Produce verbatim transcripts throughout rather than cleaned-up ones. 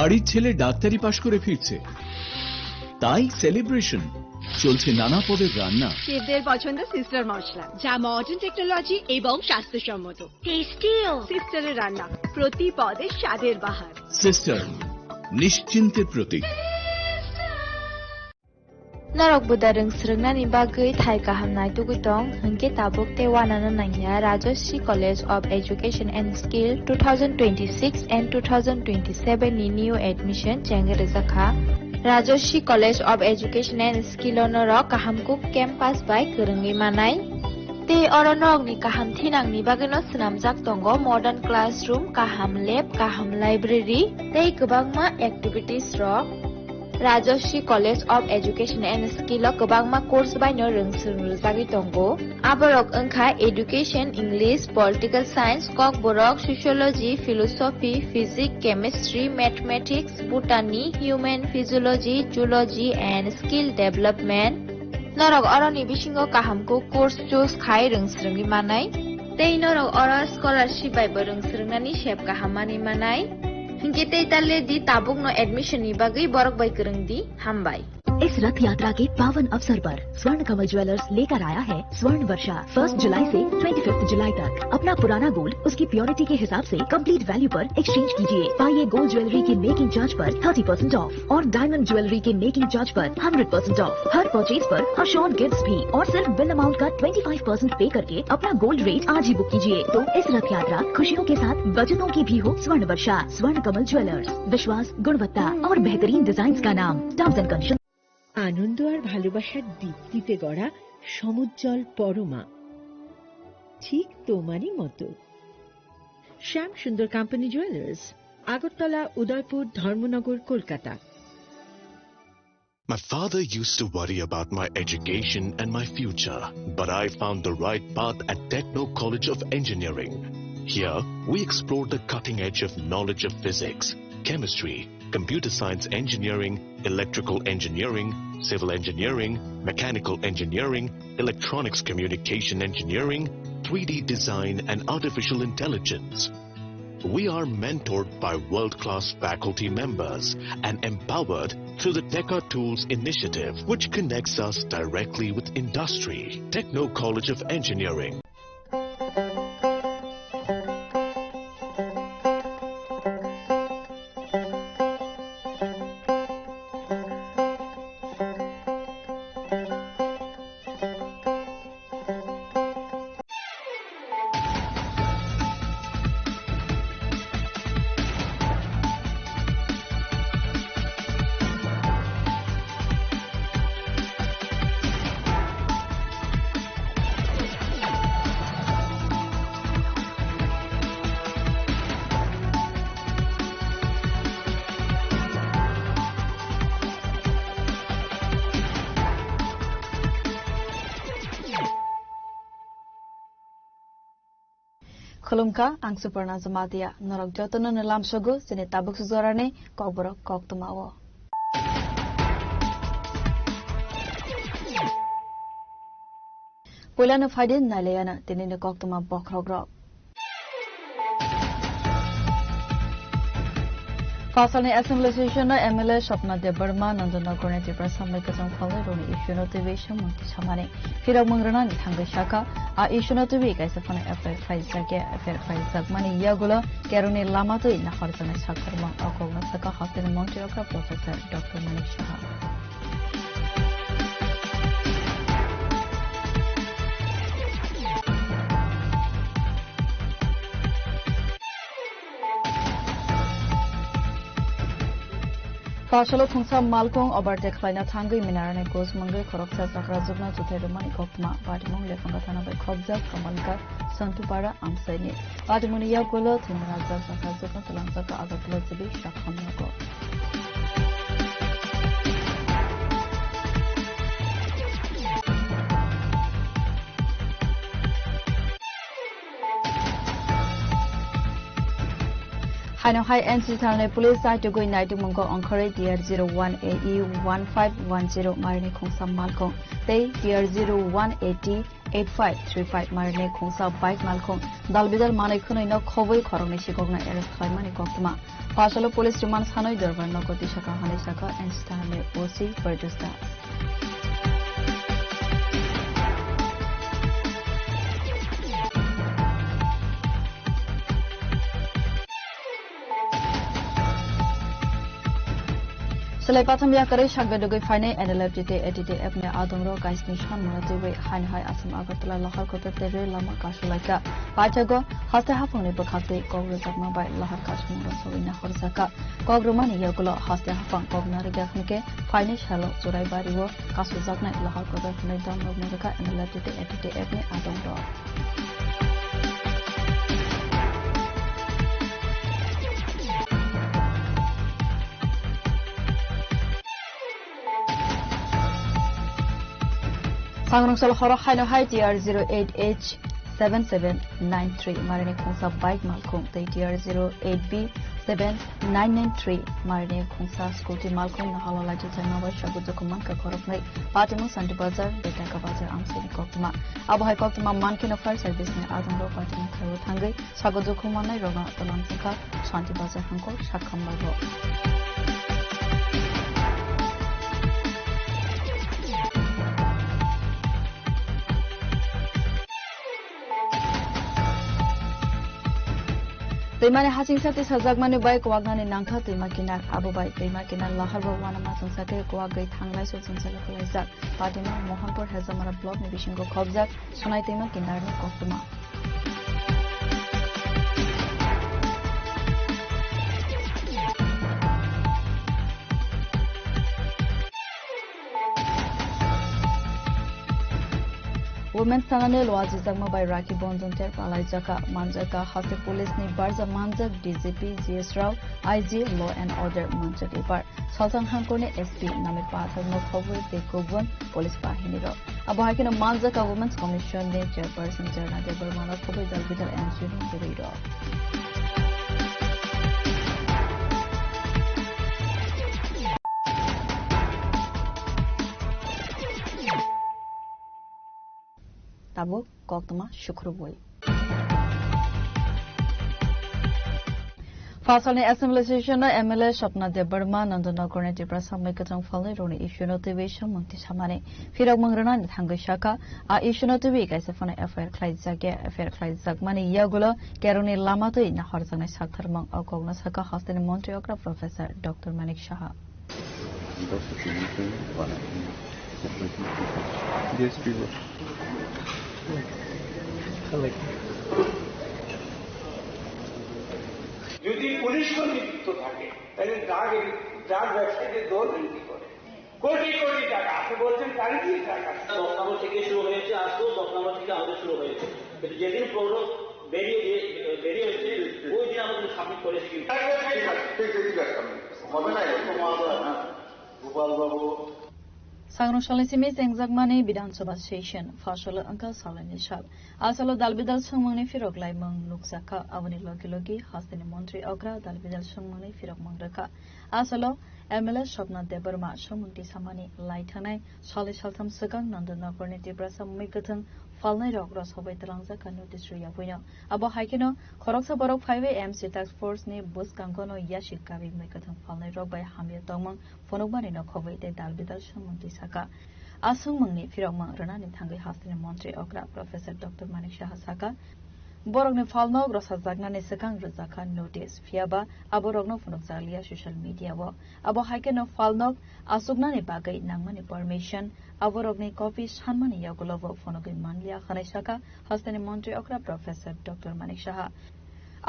বাড়ির ছেলে ডাক্তারি পাশ করে ফিরছে, তাই সেলিব্রেশন। চলছে নানা পদের রান্না। শেফদের পছন্দ সিস্টার মশলা, যা মডার্ন টেকনোলজি এবং স্বাস্থ্যসম্মত। টেস্টিও। সিস্টারের রান্না, প্রতি পদে স্বাদের বাহার। সিস্টার, নিশ্চিন্তের প্রতীক। Norok buda rwng swrwngnani bagwi thai kaham naitugwi tong, hwnkhe tabuk tei uanano nangya Rajashree College of Education and Skill two thousand twenty-six and two thousand twenty-seven ni new admission chengwi rwjakha. Rajashree College of Education and Skill o norok kaham kuk campus bai kwrwngwi manai. Tei oro norokni kaham thinangni bagwino swnamjak tongo modern classroom, kaham lab, kaham library tei kwbangma activities rok. Rajashree College of Education and Skill o kwbangma course baino rwng swrwng rwjagwi tongo. Aborok wngkha Education, English, Political Science, Kokborok, Sociology, Philosophy, Physics, Chemistry, Mathematics, Botany, Human Physiology, Zoology and Skill Development. Norok oroni bisingo kaham kuk course choose khai rwng swrwngwi manai. Tei norok oro scholarship bai bo rwng swrwngnani sep kaham manwi manai. Hinkhe tei ta le di, tabukno admission ni bagwi borok bai kwrwng di. Hambai. इस रथ यात्रा के पावन अवसर पर स्वर्ण कमल ज्वेलर्स लेकर आया है स्वर्ण वर्षा। फर्स्ट जुलाई से ट्वेंटी फिफ्थ जुलाई तक अपना पुराना गोल्ड उसकी प्योरिटी के हिसाब से कंप्लीट वैल्यू पर एक्सचेंज कीजिए। पाइए गोल्ड ज्वेलरी की मेकिंग चार्ज पर थर्टी परसेंट ऑफ और डायमंड ज्वेलरी के मेकिंग चार्ज पर हंड्रेड परसेंट ऑफ। हर परचेज पर अश्योर्ड गिफ्ट्स भी और सिर्फ बिल अमाउंट का ट्वेंटी फ़ाइव परसेंट पे करके अपना गोल्ड रेट आज ही बुक कीजिए। तो इस रथ यात्रा खुशियों के साथ बचतों की भी हो स्वर्ण वर्षा। स्वर्ण कमल ज्वेलर्स, विश्वास, गुणवत्ता और बेहतरीन डिजाइन का नाम। Terms and condition. আনন্দ আর ভালোবাসার দীপ্তিতে গড়া সমুজ্জ্বল পরমা, ঠিক তোমারই মতো। শ্যাম সুন্দর কোম্পানি জুয়েলার্স, আগরতলা, উদয়পুর, ধর্মনগর, Kolkata. My father used to worry about my education and my future, but I found the right path at Techno College of Engineering. Here, we explore the cutting edge of knowledge of physics, chemistry, computer science engineering, electrical engineering, civil engineering, mechanical engineering, electronics communication engineering, three D design, and artificial intelligence. We are mentored by world-class faculty members and empowered through the Teka Tools initiative, which connects us directly with industry. Techno College of Engineering. Khulumkha, ang Suparna Jamatia. Norok jotono no lamsogo chini tabuk sujorani kokborok koktwma o. Puilano phaidi nailayana tinini koktwma bokhorokrok. Phasalni Assembly Session-o M L A Swapna Debbarma Nandanagarni Tipra Sambai Kwcham Phalwi rokni issue-no twiwi samung tisamani phirok mung rwnani thangwi sakha, a issue-no twiwi kaisa phano F I R khlaijak ya, F I R khlaijakmani yagulo kerongni lama twi naharjaknai sakharma o kokno sakha hasteni montri okra Professor Doctor Manik Saha. Phasalno thungsa malkhung overtake khlaina thangwi minarani gus mungwi khoroksa chakrajwkno chuthai rwmani koktwma. Patimung Lephanga thana bai khopjak Kamalghat Santupara amchaini. Patimungni yagulo thwimwi rajak chakrajwkno twlangjak Agartala jibi sakham nogo. Ano hai N C thanani police aitugwi naitukmungo ongkhorwi T R zero one A E one five one zero marini khungsa malkhung tei T R zero one A T eight five three five marini khungsa bike malkhung dalbidal manwi khwnwino khobwi khoroknwi sikokno arrest khlaimani koktwma. Phasalo police remand sanwi dorbar nogo tisaka hwnwi saka N C thanani O C Fergus Das. Selai patham yakarwi sakbe dugwi phainai N L F T tei A T T F ni adongrok kaisni swnam mano twiwi haino hai Assam Agartala Loharkota tei rel lama kasulaikha. Paithago haste haphangni bwkhaktwi kok rwjakma bai Loharkasmung rwsogwi nahorjakha. Kok rwmani yagulo haste haphang kok narwkya hwnkhe phainai salo Churaibari o kasujaknai Loharkota hwnwi dam rwkma rwkha N L F T tei A T T F ni adongrok. Sangrong sal horo haino hai T R zero eight H seven seven nine three marini khungsa bike malkhung tei T R zero eight B seven nine nine three marini khungsa scooty malkhung nahalo lachi chengma bai sabu dukhu mankha khoroknwi Patimung Santi Bazar, Betaka Bazar amsini koktwma. Abo hai koktwma mankhe no fire service ni adongrok Patimung khaiwi thangwi sago dukhu mannai rokno twlang chakha Santi Bazar hangkor sakhamlago. Twimani hasingsa twi sajakmani bai kwaknani nangkha twima kinar. Abo bai twima kinar lahar bo uanama chwngsa khe kwagwi thanglaiso chwngsa khe kwlaijak. Patima Mohanpur Hezamara block ni bisingo khobjak Sonai twima kinarni koktwma. Women's thanani luajijakma bai Rakhi Bonjon ter palaijaka manjaka haste police ni barja manjak D G P G S Rao, I G Law and Order manjak ipar. Salthang hangkorni S P Namit Pathak no khobwi tei kubun police bahini rok. Abo hai kheno manjaka Women's Commission ni Chairperson Jarna Debbarma no khobwi dal bidal N G O ni bwrwi rok. Tabuk koktwma sukrubwi. Phasalni Assembly Session o M L A Swapna Debbarma, Nandanagar ni Tiprasa Mwkhwtwng phalnai rokni issue no twiwi samung tisamani phirokmung rwnani thangwi sakha, a issue no twiwi kaisa phano F I R khlaijak ya, F I R khlaijakmani yagulo kerongni lama twi nahorjaknai saktharmung. O kokno sakha hasteni montri okra Professor Doctor Manik Saha. D S P bo. যদি পুলিশও নিযুক্ত থাকে, তাহলে drug, drug ব্যবসায়ীদের ধরবেন কি করে? কোটি কোটি টাকা আছে বলছেন, কার কি টাকা? দশ নম্বর থেকে শুরু হয়েছে, আজকেও দশ নম্বর থেকে আমাদের শুরু হয়েছে, কিন্তু যেদিন প্রোগ্রাম বেরিয়ে দিয়ে, বেরিয়ে এসেছে, ওই দিন আমাদের সাবমিট করেছি। ঠিক আছে, ঠিক আছে, ঠিক আছে, ঠিক আছে, হবে না, এরকম হবে না। গোপাল babu. Sangrong salni simi chengjakmani Bidhan Sabha session, phasalo wngkha salni sal. Asalo dalbidal swngmungni phirok laimung nukjakha, aboni logi logi hasteni montri okra dalbidal swngmungni phirokmung rwkha. Asalo M L A Swapna Debbarma swngmung tisamani lai thangnai salni saltham swkang Nandanagarni Tiprasa Mwkhwtwng phalnai rok rosogwi twlangjakha notice rwyabuino. Abo hai kheno khoroksa borok phaiwi M C Task Force ni bwskango no yasik kabi mwkhwtwng phalnai rok bai hamya tongmung phunukmani no khobwi tei dalbidal swngmung twi sakha. A swngmungni phirokmung rwnani thangwi hasteni montri okra Professor Doctor Manik Saha sakha, borokni phalnok rosajaknani swkang rwjakha notice, phiyaba aborokno phunukjakliya social media o. Abo hai kheno phalnok achuknani bagwi nangmani permission, aborokni copy sanmani yagulobo phunugwi manliya hwnwi sakha hasteni montri okra Professor Doctor Manik Saha.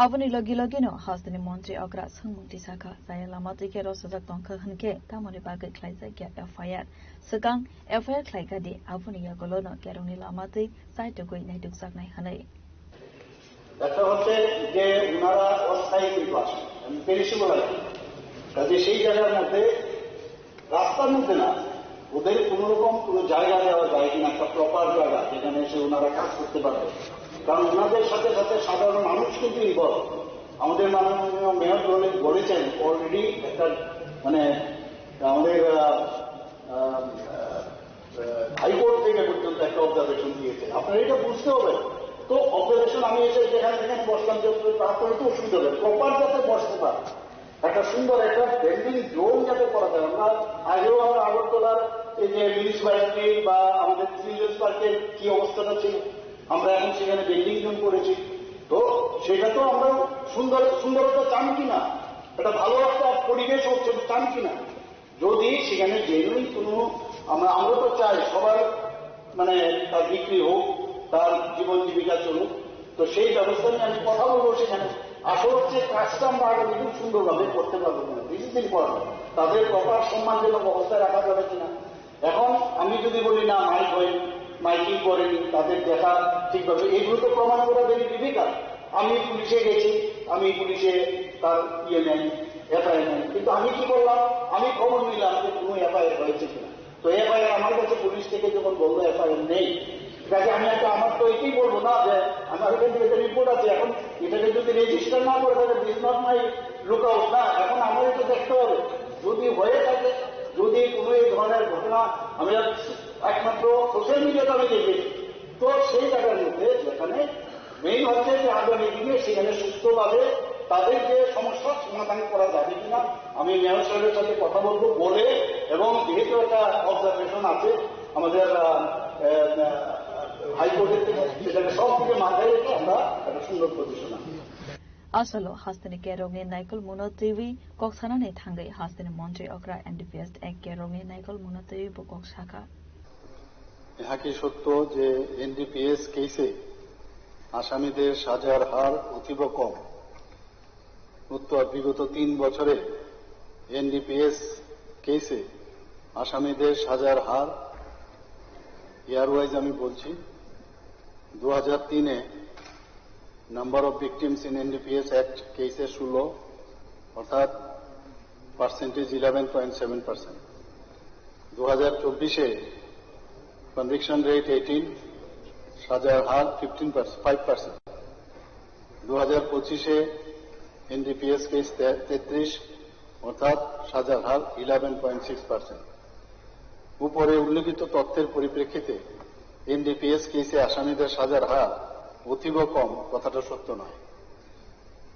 Aboni logi logino hasteni montri okra swngmung tisakha, chaya lama twi khe rosajak tongkha hwnkhe tamoni bagwi khlaijakya F I R? Swkang F I R khlaikha di, aboni yagulono kerongni lama twi chaitugwi naitukjaknai hwnwi. একটা হচ্ছে যে ওনারা অস্থায়ী কিন্তু আসেন, আমি পেরিসেবল আর কি। কাজে সেই জায়গার মধ্যে রাস্তার মধ্যে না, ওদের কোনো রকম কোনো জায়গা দেওয়া যায় কিনা, একটা প্রপার জায়গা যেখানে এসে ওনারা কাজ করতে পারবে, কারণ ওনাদের সাথে সাথে সাধারণ মানুষ কিন্তু ইনভলভ। আমাদের মাননীয় মেয়র বলে-, বলেছেন, অলরেডি একটা, মানে, আমাদের, আহ, আহ, আহ, হাইকোর্ট থেকে পর্যন্ত একটা অবজারভেশন দিয়েছে। আপনারা এটা বুঝতে হবে। তো অবজারভেশন আমি এসে যেখানে সেখানে বসলাম, যে তার তো একটু অসুবিধা হবে, প্রপার যাতে বসতে পারে, একটা সুন্দর একটা বেন্ডিং জোন যাতে করা যায়। আমরা আগেও আমরা আগরতলার এই যে মিউনিসিপ্যালিটি বা আমাদের চিলড্রেন্স পার্কের কি অবস্থাটা ছিল, আমরা এখন সেখানে বেন্ডিং জোন করেছি। তো সেটা তো আমরা সুন্দর, সুন্দরতা চান কিনা, একটা ভালো একটা পরিবেশ হচ্ছে চান কিনা, যদি সেখানে জেনুইন কোনো, আমরা, আমরা তো চাই সবার, মানে, তার বিক্রি হোক, তার জীবন জীবিকা চলুক। তো সেই ব্যবস্থা নিয়ে আমি কথা বলবো সেখানে। আসল হচ্ছে কাজটা আমরা আগামী দিন সুন্দরভাবে করতে পারবো কিনা, দিস ইজ ইম্পর্টেন্ট। তাদের প্রপার সম্মানজনক অবস্থায় রাখা যাবে কিনা। এখন আমি যদি বলি না, মাইক হয়, মাইকিং করেনি, তাদের দেখা ঠিকভাবে, এগুলো তো প্রমাণ করা ভেরি ডিফিকাল্ট। আমি পুলিশে গেছি, আমি পুলিশে তার ইয়ে নেই, এফআইআর নেই, কিন্তু আমি কি করলাম, আমি খবর নিলাম যে কোনো এফআইআর হয়েছে কিনা। তো এফআইআর আমার কাছে পুলিশ থেকে যখন বললো এফআইআর নেই, ঠিক আছে, আমি একটা, আমার তো এটাই বলবো না যে আমার এখান থেকে একটা রিপোর্ট আছে, এখন এটাকে যদি রেজিস্টার না করে থাকে, this not my look out না। এখন আমার এটা দেখতে হবে, যদি হয়ে থাকে, যদি কোনো এই ধরনের ঘটনা, আমি একমাত্র সোশ্যাল মিডিয়াতে আমি দেখেছি, তো সেই জায়গার মধ্যে যেখানে মেইন হচ্ছে যে আগামী দিনে সেখানে সুস্থভাবে তাদের যে সমস্যার সমাধান করা যাবে কিনা আমি মেয়র সাহেবের সাথে কথা বলবো, বলে, এবং যেহেতু একটা অবজারভেশন আছে আমাদের, আহ, আহ, হাইকোর্টের থেকে, সেটাকে সব দিকে মাথায় রেখে আমরা একটা সুন্দর পজিশন আনবো। Asalo hasteni kerongni naikol muno twiwi kok sanani thangwi hasteni montri okra N D P S ek kerongni naikol muno twiwi bo kok sakha. এহাকি সত্য যে এনডিপিএস কেসে আসামিদের সাজার হার অতীব কম। উত্তর, বিগত তিন বছরে এনডিপিএস কেসে আসামিদের সাজার হার, ইয়ার ওয়াইজ আমি বলছি, দু হাজার তিনে number of victims in NDPS act কেসে ষোলো, অর্থাৎ percentage eleven point seven percent. দু হাজার চব্বিশে কনভিকশন রেট এইটিন, সাজার হার ফিফটিন পার্সেন্ট, ফাইভ পার্সেন্ট। দু হাজার পঁচিশে এনডিপিএস কেস তেত্রিশ, অর্থাৎ সাজার হার ইলেভেন পয়েন্ট সিক্স পার্সেন্ট। উপরে উল্লেখিত তথ্যের পরিপ্রেক্ষিতে এনডিপিএস কেসে আসামিদের সাজার হার অতীব কম কথাটা সত্য নয়।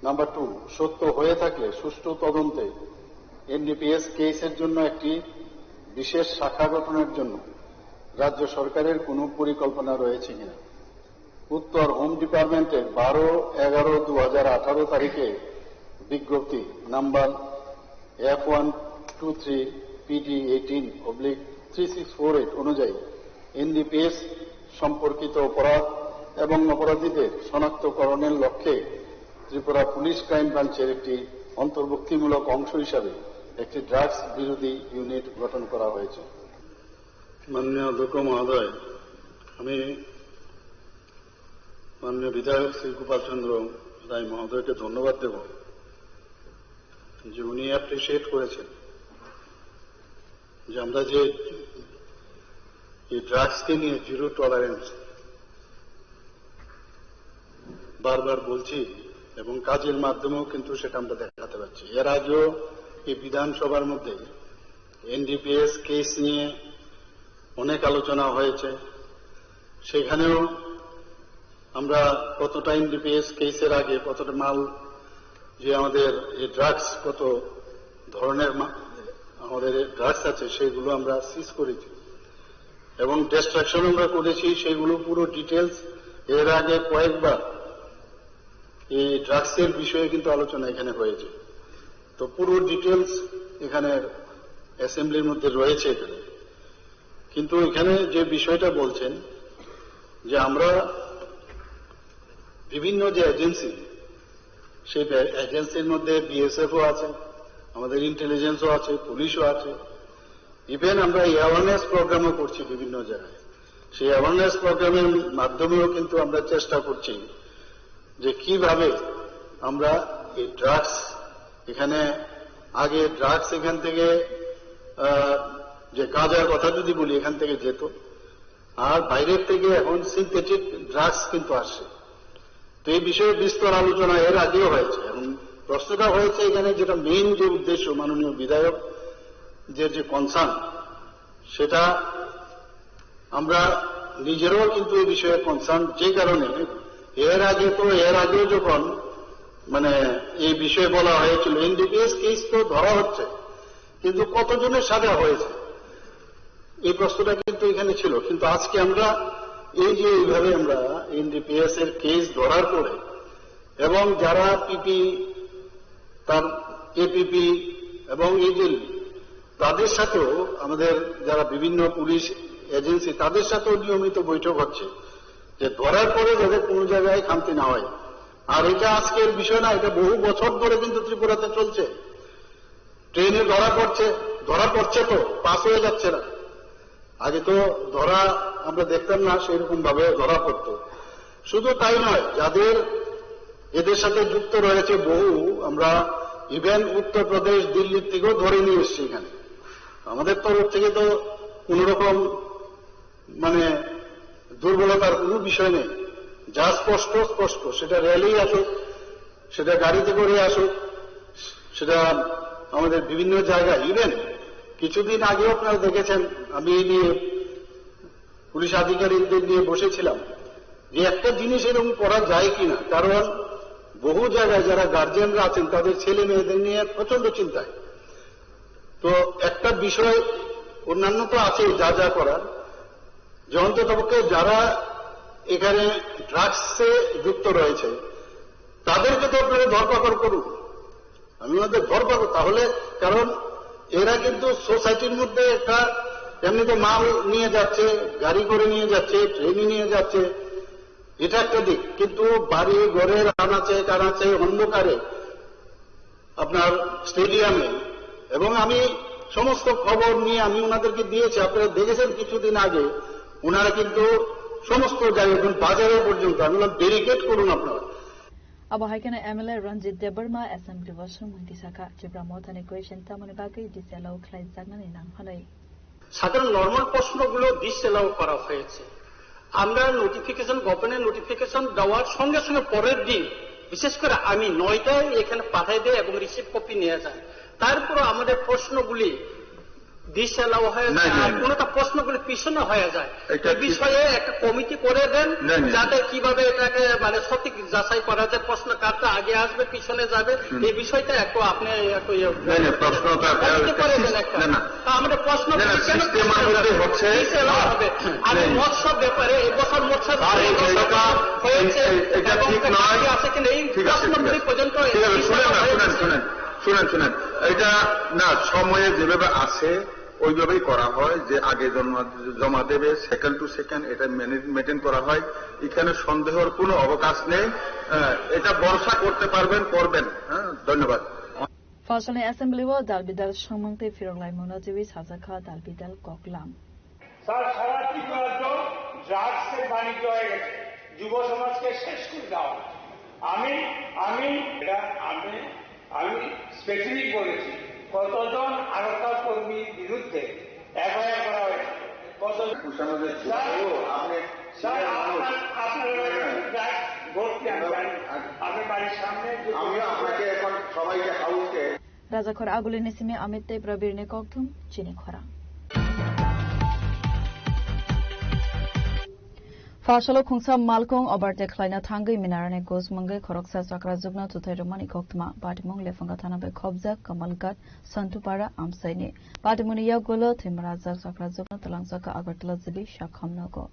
নাম্বার টু, সত্য হয়ে থাকলে সুষ্ঠু তদন্তে এনডিপিএস কেসের জন্য একটি বিশেষ শাখা গঠনের জন্য রাজ্য সরকারের কোনো পরিকল্পনা রয়েছে কিনা। উত্তর, হোম ডিপার্টমেন্টে বারো এগারো দু হাজার আঠারো তারিখে বিজ্ঞপ্তি number F one two three PD eighteen oblique three six four eight অনুযায়ী এনডিপিএস সম্পর্কিত অপরাধ এবং অপরাধীদের শনাক্তকরণের লক্ষ্যে ত্রিপুরা পুলিশ ক্রাইম ব্রাঞ্চের একটি অন্তর্ভুক্তিমূলক অংশ হিসাবে একটি ড্রাগস বিরোধী ইউনিট গঠন করা হয়েছে। মাননীয় অধ্যক্ষ মহোদয়, আমি মাননীয় বিধায়ক শ্রী গোপাল চন্দ্র রায় মহোদয়কে ধন্যবাদ দেব যে উনি অ্যাপ্রিসিয়েট করেছেন যে আমরা যে এই ড্রাগসকে নিয়ে জিরো টলারেন্স বারবার বলছি এবং কাজের মাধ্যমেও কিন্তু সেটা আমরা দেখাতে পারছি। এর আগেও এই বিধানসভার মধ্যে এনডিপিএস কেস নিয়ে অনেক আলোচনা হয়েছে, সেখানেও আমরা কতটা এনডিপিএস কেসের আগে কতটা মাল যে আমাদের এই ড্রাগস, কত ধরনের মা-, আমাদের ড্রাগস আছে সেগুলো আমরা সিজ করেছি এবং ডিস্ট্রাকশন আমরা করেছি, সেগুলো পুরো ডিটেলস এর আগে কয়েকবার এই ড্রাগসের বিষয়ে কিন্তু আলোচনা এখানে হয়েছে। তো পুরো ডিটেলস এখানে অ্যাসেম্বলির মধ্যে রয়েছে এখানে। কিন্তু এখানে যে বিষয়টা বলছেন যে আমরা বিভিন্ন যে এজেন্সি, সেই বে-, এজেন্সির মধ্যে বিএসএফও আছে, আমাদের ইন্টেলিজেন্সও আছে, পুলিশও আছে, ইভেন আমরা অ্যাওয়ারনেস প্রোগ্রামও করছি বিভিন্ন জায়গায়। সেই অ্যাওয়ারনেস প্রোগ্রামের মাধ্যমেও কিন্তু আমরা চেষ্টা করছি যে কিভাবে আমরা এই ড্রাগস, এখানে আগে ড্রাগস এখান থেকে, আহ, যে গাঁজার কথা যদি বলি, এখান থেকে যেত, আর বাইরের থেকে এখন সিনথেটিক ড্রাগস কিন্তু আসছে। তো এই বিষয়ে বিস্তর আলোচনা এর আগেও হয়েছে এবং প্রশ্নটা হয়েছে এখানে যেটা মেইন যে উদ্দেশ্য মাননীয় বিধায়ক যে, যে কনসার্ন, সেটা আমরা নিজেরাও কিন্তু এই বিষয়ে কনসার্ন, যে কারণে এর আগে তো, এর আগেও যখন মানে এই বিষয়ে বলা হয়েছিল, এনডিপিএস কেস তো ধরা হচ্ছে, কিন্তু কতজনের সাজা হয়েছে, এই প্রশ্নটা কিন্তু এখানে ছিল। কিন্তু আজকে আমরা এই যে এইভাবে আমরা এনডিপিএস এর কেস ধরার পরে এবং যারা পিপি, তার এপিপি এবং এই যে তাদের সাথেও, আমাদের যারা বিভিন্ন পুলিশ এজেন্সি, তাদের সাথেও নিয়মিত বৈঠক হচ্ছে, যে ধরার পরে যাতে কোনো জায়গায় খামতি না হয়। আর এটা আজকের বিষয় না, এটা বহু বছর ধরে কিন্তু ত্রিপুরাতে চলছে। ট্রেনে ধরা পড়ছে, ধরা পড়ছে তো, পাস হয়ে যাচ্ছে না। আগে তো ধরা আমরা দেখতাম না, সেই রকম ভাবে ধরা পড়তো। শুধু তাই নয়, যাদের এদের সাথে যুক্ত রয়েছে বহু, আমরা ইভেন উত্তরপ্রদেশ, দিল্লির থেকেও ধরে নিয়ে এসেছি এখানে। আমাদের তরফ থেকে তো কোনো রকম মানে দুর্বলতার কোনো বিষয় নেই। যা স্পষ্ট, স্পষ্ট। সেটা রেলেই আসুক, সেটা গাড়িতে করে আসুক, সেটা আমাদের বিভিন্ন জায়গায়, ইভেন কিছুদিন আগেও আপনারা দেখেছেন, আমি এই নিয়ে পুলিশ আধিকারিকদের নিয়ে বসেছিলাম যে একটা জিনিস এরকম করা যায় কিনা, কারণ বহু জায়গায় যারা গার্জিয়ানরা আছেন, তাদের ছেলে মেয়েদের নিয়ে প্রচন্ড চিন্তায়। তো একটা বিষয়, অন্যান্য তো আছে যা যা করার, যে অন্ততপক্ষে যারা এখানে ড্রাগসে যুক্ত রয়েছে, তাদেরকে তো আপনারা ধরপাকড় করুন। আমি ওনাদের ধরপাকড়, তাহলে, কারণ এরা কিন্তু সোসাইটির মধ্যে একটা, এমনি তো মাল নিয়ে যাচ্ছে, গাড়ি করে নিয়ে যাচ্ছে, ট্রেনে নিয়ে যাচ্ছে, এটা একটা দিক। কিন্তু বাড়ি ঘরের আনাচে কানাচে অন্ধকারে আপনার স্টেডিয়ামে, এবং আমি সমস্ত খবর নিয়ে আমি ওনাদেরকে দিয়েছি, আপনারা দেখেছেন কিছুদিন আগে, ওনারা কিন্তু সমস্ত জায়গায়, এখন বাজারে পর্যন্ত, আমি বললাম, ব্যারিকেড করুন আপনারা। Abo hai kheno M L A Ranjit Debbarma assembly o swngmung tisa kha, Tipra Mothani question tamoni bagwi disallow khlaijaknani nang hwnwi. সাধারণ নরমাল প্রশ্নগুলো ডিসঅ্যালাউ করা হয়েছে। আমরা নোটিফিকেশন, গভর্নমেন্ট নোটিফিকেশন দেওয়ার সঙ্গে সঙ্গে পরের দিন, বিশেষ করে আমি নয়টায় এখানে পাঠাই দেয় এবং রিসিভ কপি নিয়ে যায়। তারপরও আমাদের প্রশ্নগুলি ডিসঅ্যালাউ হয়ে না, যায়, না, আর না। কোনোটা প্রশ্নগুলি পিছনে হয়ে যায়। এটা এই ঠিক। বিষয়ে একটা কমিটি করে দেন, না, না। যাতে কিভাবে এটাকে মানে সঠিক যাচাই করা যায়, প্রশ্ন কারটা আগে আসবে, পিছনে যাবে, হুম। এই বিষয়টা একটু আপনি একটু ইয়ে না, না, প্রশ্নটা কমিটি করে দেন একটা। না, না। তা আমাদের প্রশ্ন না, না, করি কেন সিস্টেম পিছনে আমাদের যাবে? হচ্ছে, পিছনে না। হবে। আমি না। মৎস্য ব্যাপারে এই বছর মৎস্য স্যার, এই, এই, হয়েছে এই, এটা এবং ঠিক নয়। আছে কিনা এই ঠিক আছে, ঠিক প্রশ্নগুলি আছে। পর্যন্ত ঠিক আছে, এই শুনেন না, বিষয়ে শুনেন, হয়েছে। শুনেন, শুনেন, শুনেন। এটা না, সময়ে যেভাবে আছে, ওইভাবেই করা হয় যে আগে জমা, জমা দেবে, সেকেন্ড টু সেকেন্ড এটা মেনে-, মেনটেন করা হয়। এখানে সন্দেহর কোনো অবকাশ নেই। হ্যাঁ, এটা ভরসা করতে পারবেন, করবেন। হ্যাঁ, ধন্যবাদ। Phalsalni assembly o dal bidal swngmung tei phirok laimungno twiwi sajak kha dal bidal koklam. Sir, সারা ত্রিপুরা রাজ্য ড্রাগসের বাণিজ্য হয়ে গেছে। যুব সমাজকে শেষ করে দেওয়া হচ্ছে। আমি, আমি, এটা আমি, আমি স্পেসিফিক বলেছি, কতজন আরক্ষা কর্মীর বিরুদ্ধে এফআইআর করা হয়েছে, কত আমাদের স্যার, ও, আপনি স্যার, সিনিয়র মানুষ। আপনার, আপনার ড্রাগস ভর্তি আমি জানি। আপনার বাড়ির সামনে যে আমিও আপনাকে এখন সবাইকে হাউসকে Rajakhor Agulini simi Amit tei Prabirni kokthum chini khorang. Phalsalo khungsa malkong overtake khlaina thangwi minarani gus mungwi khoroksa chakrajwkno thuthai rwmani koktwma. Patimung Lephunga thana bai khobjak Kamalghat Santupara amchaini. Patimungni yagulo thwimrajak chakrajwkno twlangjak Agartala G B Sakham nogo.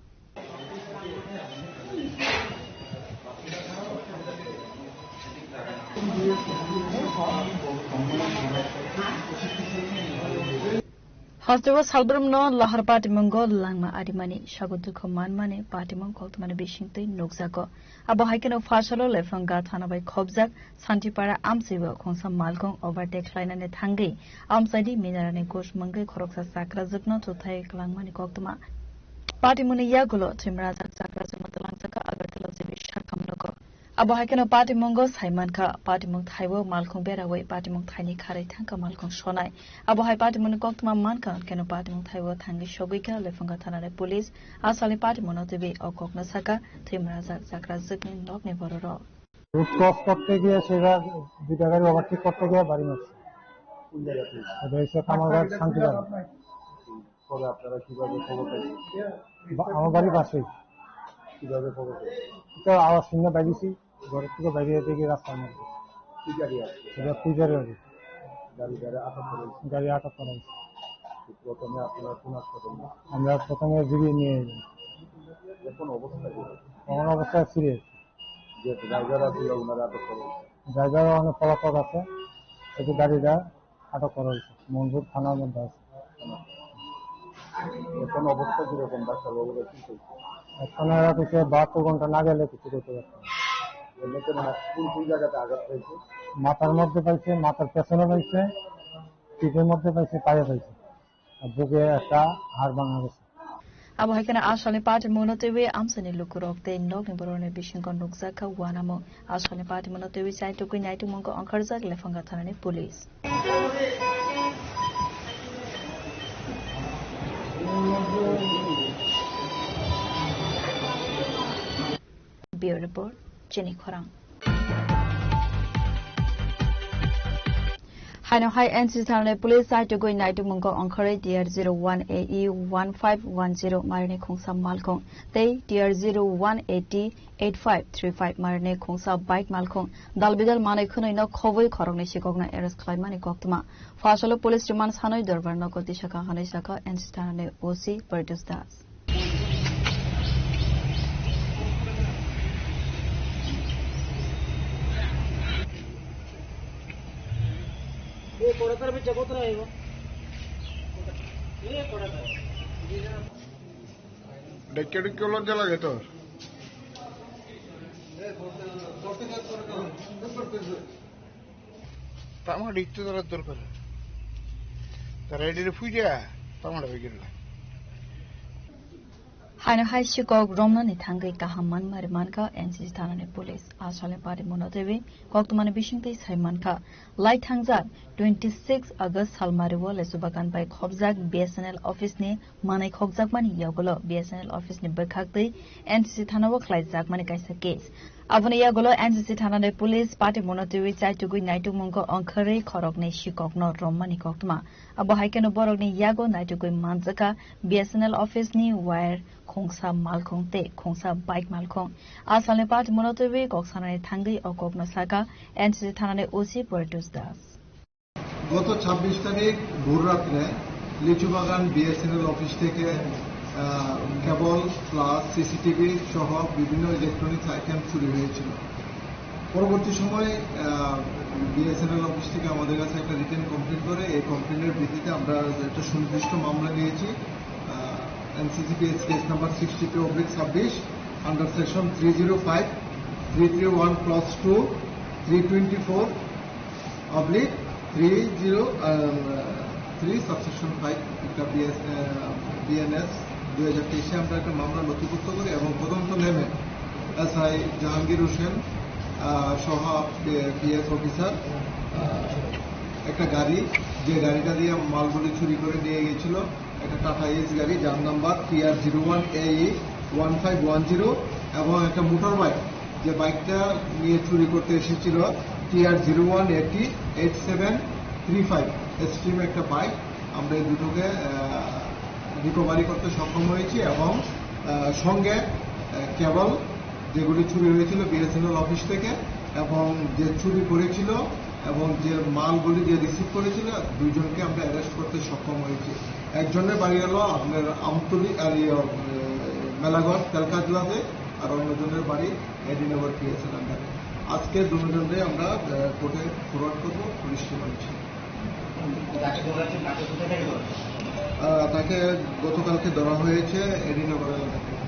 Hasteo salbrumno lahar patimungo langma arimani, sago dukhu manmani patimung koktwmani bisingtwi nukjago. Abo hai kheno Phalsalo Lephunga thana bai khobjak Santipara amchaibo khungsa malkong overtake khlainani thangwi amchaini minarani gus mungwi khoroksa chakrajwkno thuthai kwlangmani koktwma. Patimungni yagulo thwimrajak chakrajwkno twlangjak Agartala G B Sakham nogo. Abo hai kheno patimungo sai mankha, patimung thaibo malkhung berawi patimung thaini kharwi thangkha malkhung sonai. Abo hai patimungni koktwma mankha, hwnkhe no patimung thaibo thangwi sogwikha Lephunga thanani police. Asalni patimungno twiwi o kokno sakha, thwimrajak chakrajwkni nokni bororok. Route cross করতে গিয়ে সেটা দুইটা গাড়ি ওভারটেক করতে গিয়ে বাড়ি মারছে। কোন জায়গা থেকে? এটা হচ্ছে কামারঘাট শান্তিবাজার। পরে আপনারা কিভাবে খবর পাইছেন? বা-, আমার বাড়ির পাশেই। কিভাবে খবর পাইছেন? তো আওয়াজ শুনে বাইরেছি, ঘরের থেকে বাইরে দেখি রাস্তার মধ্যে। কি গাড়ি আছে? এটা কুইজারের গাড়ি। গাড়ি, গাড়ি আটক করা হয়েছে। গাড়ি আটক করা হয়েছে। প্রথমে আপনারা কোন হাসপাতালে? আমরা প্রথমে জিবি নিয়ে এলাম। এখন অবস্থা কি? এখন অবস্থা সিরিয়াস। যে ড্রাইভার আছে, ওনারা আটক করা হয়েছে। ড্রাইভার অনেক পলাতক আছে, শুধু গাড়িটা আটক করা হয়েছে, মঞ্জুর থানার মধ্যে আছে। এখন অবস্থা কিরকম? ডাক্তারবাবুরা কি বলছে? এখন এরা কিছু বাহাত্তর ঘন্টা না গেলে কিছু করতে পারছে না। এমনিতে মানে কোন কোন জায়গাতে আঘাত হয়েছে? মাথার মধ্যে পাইছে, মাথার পেছনে পাইছে, পিঠের মধ্যে পাইছে, পায়ে পাইছে, আর বুকে একটা হাড় ভাঙা গেছে। Abo hai kheno asalni patimungno twiwi amchaini lukurok tei nokni borokni bisingo nukjakha uanamung. Asalni patimungno twiwi chaitugwi naitukmungo ongkharjak Lephunga thanani police. Bureau Report, Chini Khorang. Haino hai N C C thanani police chaitugwi naitukmungo ongkharwi T R zero one A E one five one zero marini khungsa malkhung tei T R zero one A T eight five three five marini khungsa bike malkhung dalbidal manwi khwnwino khobwi khoroknwi sikokno arrest khlaimani koktwma. Phasalo police remand sanwi dorbar nogo tisakha hwnwi sakha N C C thanani O C Paritosh Das. Dekke dekke olor jala getor. Tamo dikte dara dorkar. Tara edire puja, tamo da begirla. Haino hai sikok romnani thangwi kaham manmari mankha N C C thanani police. Asalni patimungno twiwi koktwmani bisingtwi sai mankha. Lai thangjak twenty six August salmario Lechubagan bai khopjak B S N L office ni manwi khokjakmani yagulo B S N L office ni bwkhaktwi N C C thanao khlaijakmani kaisa case. Aboni yagulo N C C thanani police patimungno twiwi chaitugwi naitukmungo ongkharwi khoroknwi sikokno romani koktwma. Abo hai kheno borokni yago naitukwi manjakha B S N L office ni wire, khungsa malkhung tei khungsa bike malkhung. Asalni patimungno twiwi kok sanani thangwi o kokno sakha N C C thanani O C Paritosh Das. গত ছাব্বিশ তারিখ ভোর রাত্রে Lichubagan BSNL office থেকে, আহ, কেবল plus CCTV সহ বিভিন্ন electronics item চুরি হয়েছিল। পরবর্তী সময়ে, আহ, বিএসএনএল অফিস থেকে আমাদের কাছে একটা রিটেন কমপ্লেন করে। এই কমপ্লেনের ভিত্তিতে আমরা একটা সুনির্দিষ্ট মামলা নিয়েছি, আহ, NCCPS case number sixty two oblique ছাব্বিশ, under section three zero five, three three one clause two, three twenty four oblique three zero, uh, three subsection five, একটা বিএস, আহ, বিএনএস দুই হাজার তেইশে আমরা একটা মামলা নথিভুক্ত করি এবং তদন্ত নেমে এসআই জাহাঙ্গীর হোসেন, আহ, সহ পি-, পিএস অফিসার, আহ, একটা গাড়ি, যে গাড়িটা দিয়ে মালগুলি চুরি করে নিয়ে গেছিল, একটা টাটা এস গাড়ি, যার নাম্বার টিআর জিরো ওয়ান এ ওয়ান ফাইভ ওয়ান জিরো, এবং একটা মোটর বাইক, যে বাইকটা নিয়ে চুরি করতে এসেছিল, TR zero one AT eight seven three five, extreme একটা বাইক। আমরা এই দুটোকে, আহ, রিকভারি করতে সক্ষম হয়েছি এবং, আহ, সঙ্গে, আহ, কেবল যেগুলি চুরি হয়েছিল বিএসএনএল অফিস থেকে এবং যে চুরি করেছিল এবং যে মালগুলি যে রিসিভ করেছিল, দুইজনকে আমরা অ্যারেস্ট করতে সক্ষম হয়েছি। একজনের বাড়ি হলো আপনার আমতলী, আর ইয়ে, আহ, মেলাঘর তেলকাজুয়াতে, আর অন্যজনের বাড়ি এডিনগর পিএসএল আন্ডারে। আজকে দুজনকে আমরা, আহ, কোর্টে ফরওয়ার্ড করবো পুলিশ রিমান্ডে। আহ, তাকে গতকালকে ধরা হয়েছে এডিনগর এলাকা থেকে।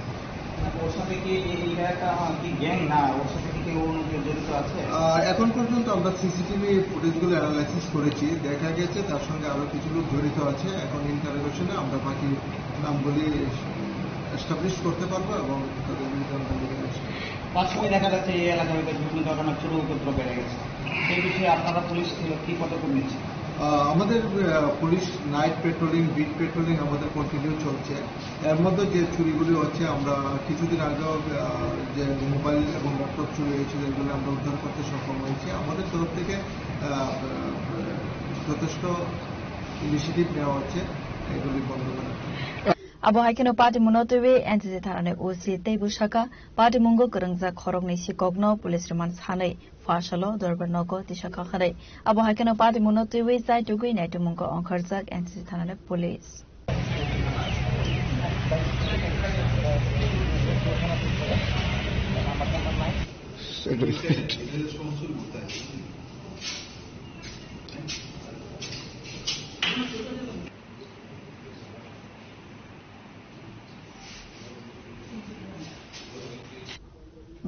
ওর সাথে কি এ-, এটা একটা, আহ, কি গ্যাং না, ওর সাথে কি কেউ অন্য কেউ জড়িত আছে? আহ, এখন পর্যন্ত আমরা সিসিটিভি ফুটেজগুলো অ্যানালাইসিস করেছি, দেখা গেছে তার সঙ্গে আরও কিছু লোক জড়িত আছে। এখন ইন্টারোগেশনে আমরা বাকি নামগুলি এস্টাবলিশ করতে পারবো এবং তাদের বিরুদ্ধে আমরা লিগাল অ্যাকশন পাঁচশোই দেখা যাচ্ছে এই এলাকার মধ্যে বিভিন্ন ধরনের চোর উপদ্রব বেড়ে গেছে। সেই বিষয়ে আপনারা পুলিশ থেকে কি পদক্ষেপ নিচ্ছেন? আহ, আমাদের, আহ, police night patrolling, beat patrolling আমাদের কন্টিনিউ চলছে। এর মধ্যে যে চুরিগুলি হচ্ছে, আমরা কিছুদিন আগেও, আহ, যে মোবাইল এবং ল্যাপটপ চুরি হয়েছিল, এগুলো আমরা উদ্ধার করতে সক্ষম হয়েছি। আমাদের তরফ থেকে, আহ, যথেষ্ট ইনিশিয়েটিভ নেওয়া হচ্ছে এগুলি বন্ধ করার জন্য। Abo hai kheno party mungno twiwi N C C thanani O C teibo saka, party mungo kwrwngjak khoroknwi sikokno police rwmani sanwi pha salo dorbar nogo tisa kha hwnwi. Abo hai kheno party mungno twiwi chai tugwi naitumungko ongkharjak N C C thanani police.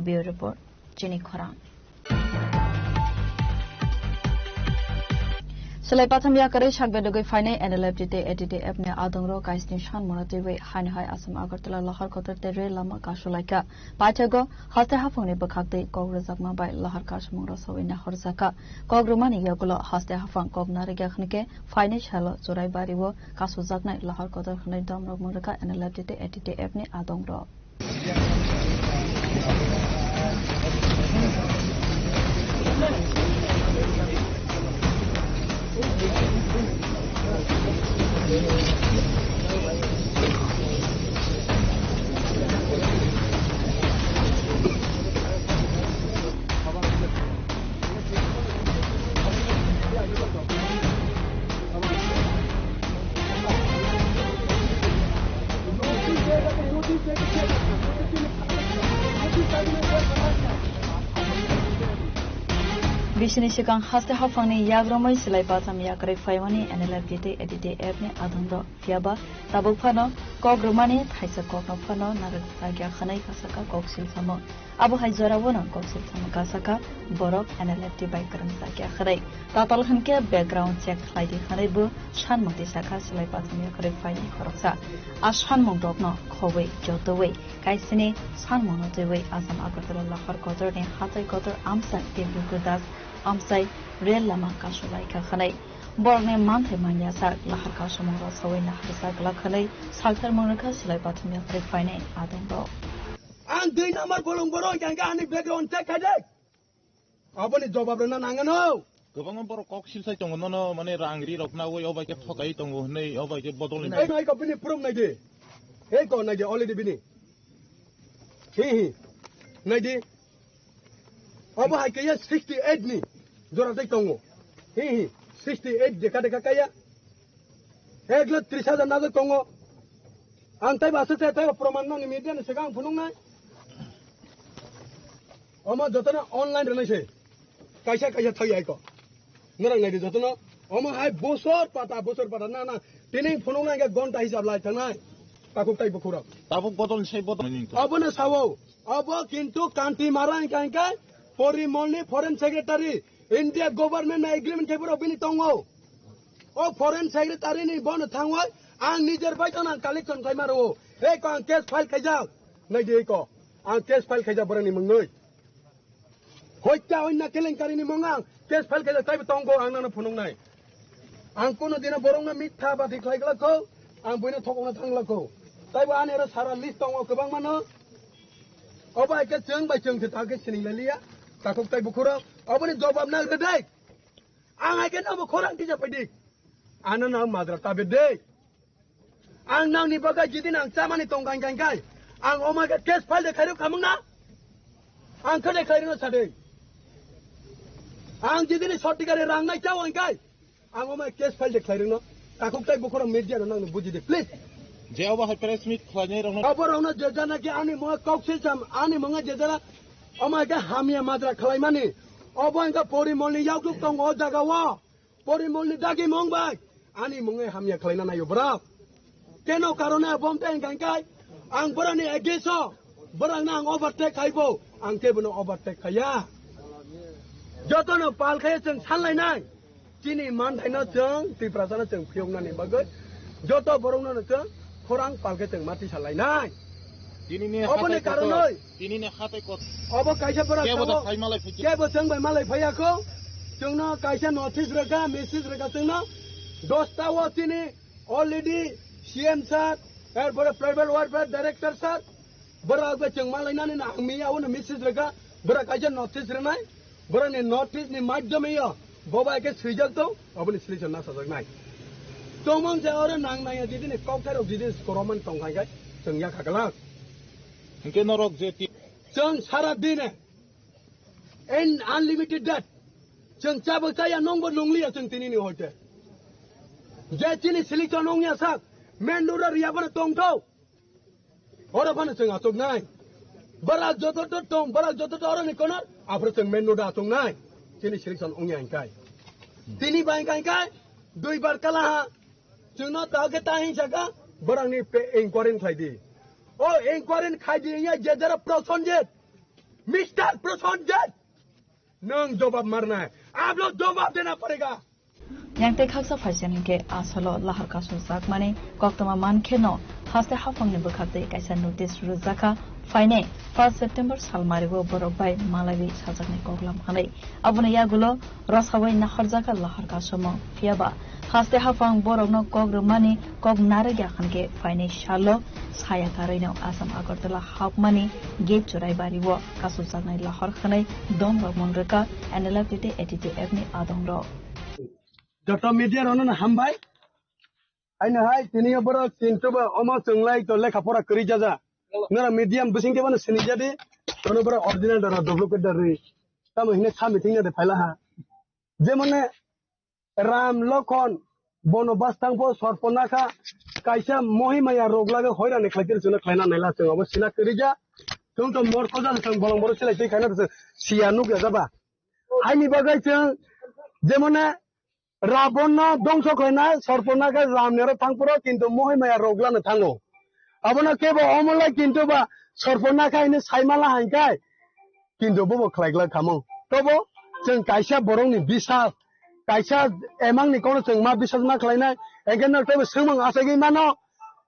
Bureau Report, Chini Khorang. Swlai patham yakarwi sak bedogwi phainai N L F T tei A T T F ni adongrok kaisni san mano twiwi haino hai Assam Agartala Lahar Kotor tei rel lama kasulaikha. Paithago haste haphangni bwkhaktwi kok rwjakma bai lahar kasamungrok sawi nahorjakha. Kok rwmani yagulo haste haphang kok narwkya hwnkhe phainai salo Churaibari o kasujaknai Lahar Kotor hwnwi domrok mwnrwkha N L F T tei A T T F ni adongrok. Bisini swkang haste haphangni yagromwi swlai patham yakarwi phaimani N L F T tei A T T F ni adongrok. Phiya ba tabuk phano kok rwmani thaisa kokno phano narwk jakya hwnwi kasaka kok silsamung. Abo hai jorao no kok silsamung kasaka borok N L F T bai kwrwng jakya hwnwi. Tatal hwnkhe background check khlai di hwnwi bo sanmung tisakha swlai patham yakarwi phainai khoroksa. A sanmung rokno khobwi jotowi kaisini sanmung no twiwi Assam Agartala Lahar Kotor ni hatai kotor amchai tei Bukur Das amchai rel lama kasulaikha hwnwi. Borokni manthai manya sak lahar kasamungrok sawi naharjak glak hwnwi salthar mwnrwkha swlai pathum yakarwi phainai adongrok. Ang dui number bolong borok hwnkha hwnkhe ani background check khai de. Aboni jobab rwna nangano. Kwbangma borok kok silsai tongo nono, mane rang ri rok nawi obai khe thokai tongo hwnwi obai khe bodol ni. Ei noi ko bini proof nai di. Ei ko nai di already bini. Hi hi. Nai di. Obo hai khe sixty eight ni jora tei tongo. Hi hi, sixty eight dekha dekha kaya. Ek lakh tris hajar najak tongo. Ang tei basa se tei proman nani media ni saka ang phunuk nai. Omo jotono online rwnai se. Kaisa kaisa thai ai ko. Norok nai di jotono. Omo hai bosor pata, bosor pata, na, na. Tini phunuk nai khe gonta hisab lai thangnai. Takhuk tai bukhurok. Tabuk bodol ni sai bodol ni to. Obo no sao. Obo kintu Kanti Mara hingka hingka Porimol ni foreign secretary, India government na agreement khe borok bini tongo. O foreign secretary ni bono thangoi ang nijer bai tong ang collection khai maro. Ei ko ang case file khaijak. Nai di ei ko. Ang case file khaijak borok ni mwngnoi. Hoikta oinna kelenkari ni mwnga ang case file khaijak taibo tongo ang nano phunuk nai. Ang kono dino borokno mitha bati khlai glak kho, ang buino thokokna thang glak kho. Taibo ani oro sara list tongo kwbangma no. Obo hai khe chwng bai chwng se ta khe sining lai liya. Takhuk tai bukhurok. Oboni jobab nang de dai. Ang hai khe nabo khorang tija pai di. Ano nang madra ta be dei. Ang nangni bagwi jidin ang chamani tong gain gain kai. Ang omo khe case file de khairok khamung na. Ang khe de khairino sade. Ang jidini sotikare rang nai chao ang kai. Ang omo case file de khlairino. Takhuk tai bukhoro media no nangni buji de please. Je obo hai press meet khlainai rokno. Abo rokno je jana ki ani mo kok se cham ani mo je jana omo khe hamya madra khlaimani. Obo ang khe Porimolni yakduk tong o jaga o. Porimolni dagi mung bai ani mungwi hamya khlaina naio bwrap. Keno karone abom tei hwnkha hwnkhe ang borokni against o borokno ang overtake khaibo, ang kebono overtake khaiya. Jotono pal khaiya chwng sanlainai. Chini manthaino chwng Tiprasano chwng phiyoknani bagwi joto borokno chwng khorang pal khe chwng ma tisa lainai. Tinini oboni hatai kotor, karonoi. Tinini hatai kotor. Obo kaisa borok kebo da tongo. Sai malai phaikhe. Kebo chwng bai malai phaiya kho. Chwngno kaisa notice rwkha, message rwkha chwngno. Dosta o chini already C M sir, erpore Tribal Welfare Director sir, borok bai chwng malainani na ang miya uno message rwkha. Borok kaisa notice rwnai. Borokni notice ni madhyome yo boba khe swijak tong, oboni solution nasajaknai. Tongmang je oro nang nangya jidini kokthai rok jidini soroman tongkha khe chwng yakha glak. Hinkhe norok je ti- Chwng sara dine in unlimited debt. Chwng chabwi chaya nongbo nungliya chwng tinini hoite. Je chini solution ongya sak, main road o riya bono tongthok. Oro phano chwng achuknai. Barak joto to tong, barak joto to oroni kono, aphuru chwng main road achuknai. Chini selection wngya hinkai. Tini bai hinkai, hinkai, dui bar kala ha. Chwngno ta khe ta hinsaka, borokni pe-, inquiry khlai di. O inquiry khai di, ya je jara Prosenjit. Mister Prosenjit. Nwng jobab marnai. Ablo jobab dena parega. Yang tei khaksa phaisa hinkhe asalo lahar kasujak mani koktwma mankhe no haste haphangni bwkhak tei kaisa notice rwjakha phainai first September salmari o borok bai malaiwi sajaknai koklam hwnwi. Aboni yagulo rwsawi naharjakha lahar kasumung. Phiyaba haste haphang borokno kok rwmani kok narwkya hwnkhe phainai salo saya karwino Assam Agartala hapmani gate Churaibari o kasujaknai lahar hwnwi dom rok mung rwkha N L F T tei A T T F ni adongrok. Joto media rokno no hambai. Aino hai tini borok kintu ba omo chwnglai to lekha pora kwrwi jaja. Nora medium bising khe bono sini jadi. Kono borok original dara duplicate dari. Tamo hine kha meeting de phaila ha. Jemone Ram Lokhon bono bastang po sorpo nakha kaisa mohimaya rok lage hoirani khlaikhe chwngno khlaina naila chwng obo sina kwrwija. Chwng to morko jani chwng bolong borok silai twi khaina chwng siya nukya jaba. Haini bagwi chwng jemone Rabonno dongso khlainai sorpo nakha Ram nero thangphuru kintu mohimaya rok lano thango. Abono kebo omolai kintu ba sorpo nakha hini saimala hainkhe kintu bobo khlai glak khamung. Tobo chwng kaisa borokni bisas, kaisa emangni kono chwng ma bisas ma khlainai, enkheno teibo swngmung achaiwi mano.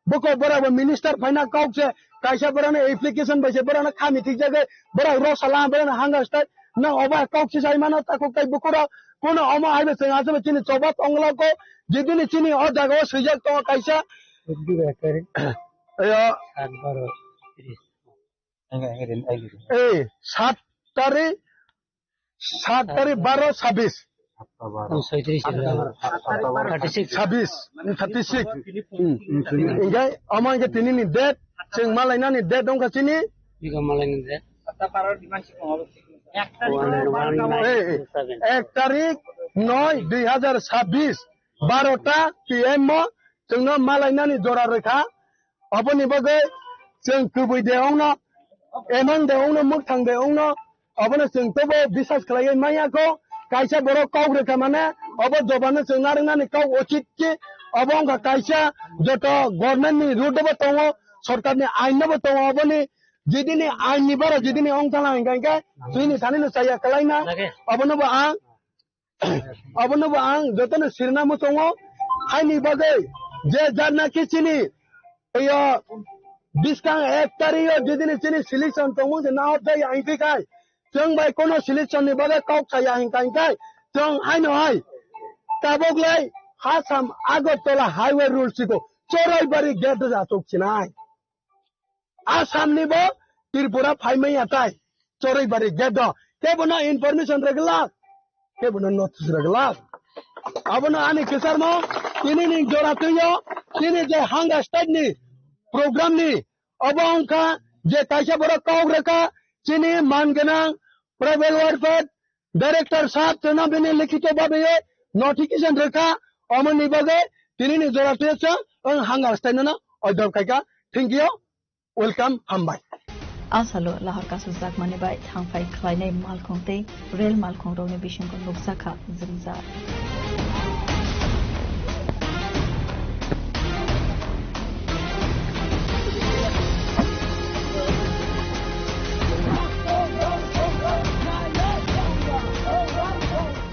Boko borok bo minister phaina kok se kaisa borokno application bai se borokno khami thikjagwi borok rosala borokno hanga stai nang oba kok se sai mano takhuk tai bukurok kono omo haibo chwng achaibo chini choba tongla ko jibini chini o jaga o swijak tongo kaisa. Ayo. Ei, sat tarik, sat tarik baro sabis. Sabis, thirty six. Hmm. Hingke, omo hingke tini ni date, chwng malainani date wngkha chini. Ei, ei, ek tarik noi dui hazar sabis, barota P M o chwngno malainani jora rwkha. Oboni bagwi chwng kubui de ongno, emang de ongno, mwkhang de ongno, obono chwng tobo bisas khlaiwi manya kho. Kaisa borok kok rwkha mane, obo jobano chwng narwknani kok uchit ki, obo wngkha kaisa joto government ni route bo tongo, sorkar ni ain no bo tongo, oboni jidini ain ni bara jidini ongthana hinkha hinkhe, chwngni thani no chaya kwlaina, obono bo ang Abono bo ang jotono sirna muchungo, haini bagwi je jar na khe chini, yo, biskang ek tarik yo jidini chini selection tongmung je nahor jai ang khe khai, chwng bai kono selection ni bagwi kok saya hingka hingkai, chwng haino hai, tabok lai Hasam Agartala highway rule siko, Choraibari gate do achuk sinai. Assam ni bo Tripura phaimaya tai Choraibari gate o kebono information rwglak, kebono notice rwglak. Abono ani kwcharmo tini ni jora twi o tini je hanga state ni program ni obo wngkha je kaisa borok kok rwkha chini man gwnang tribal welfare director sahab chwngno bini likhito babe notification rwkha, omoni bagwi tini ni jora twi o chwng hanga state no order khaikha. Thank you. Welcome, hambai. Asalo lahar kasujak mani bai thangphai khlainai malkhung tei rel malkhung rokni bisingo nukjakha jwngjal.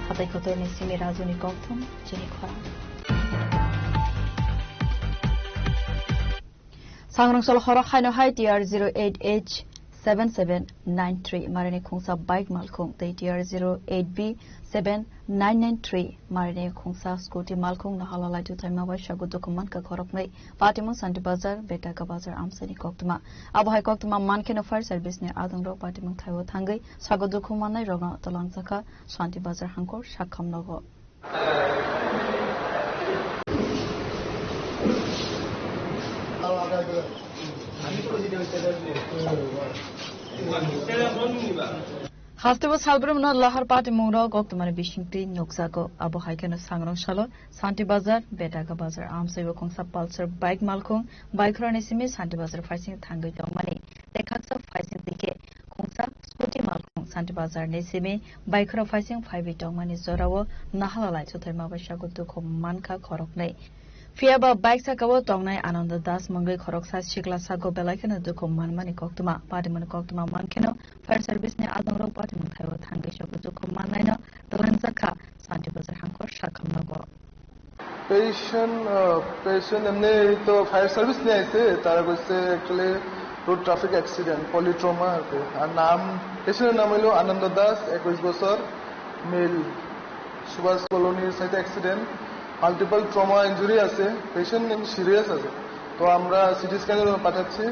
Hatai kotorni simi rajuni kokthum chini khorang. Sangrong sal horo haino hai T R zero eight H seven seven nine three marini khungsa bike malkhung tei T R zero eight B seven nine nine three marini khungsa scooty malkhung nahala lai thuthaima bai sago dukhu mankha khoroknwi. Patimung Santi Bazar, Betaka Bazar amsani koktwma. Abo hai koktwma mankheno fire service ni adongrok patimung thaibo thangwi sago dukhu mannai rokno twlangjakha Santi Bazar hangkor sakham nogo. Hasteo salbrumno lahar patimungrok koktwmani bisingtwi nukjago. Abo hai kheno sangrong salo Santi Bazar, Betaka Bazar amsaibo khungsa Pulsar bike malkhung bike rani simi Santi Bazar phaising thangwi tongmani. Tei khaksa phaising dikhe khungsa scooty malkhung Santi Bazar ni simi bike rok phaising phaiwi tongmani jorao nahala lai chuthaima bai sago dukhu mankha khoroknwi. Phiya ba bike sakao tongnai Ananda Das mungwi khoroksa sikla sago belai kheno dukhu manmani koktwma. Patimungni koktwma mankheno fire service ni adongrok patimung thaibo thangwi sago dukhu mannaino twlangjakha Santi Bazar hangkor sakham nogo. Patient, uh, patient এমনি তো fire service নিয়ে আইছে, তারা কইছে actually road traffic accident, polytrauma আর কি। আর নাম, পেশেন্টের নাম হলো আনন্দ দাস, একুশ বছর, মেল, সুভাষ কলোনির সাইডে অ্যাক্সিডেন্ট, মাল্টিপল ট্রমা ইনজুরি আছে, পেশেন্ট সিরিয়াস আছে। তো আমরা সিটি স্ক্যানের জন্য পাঠাচ্ছি,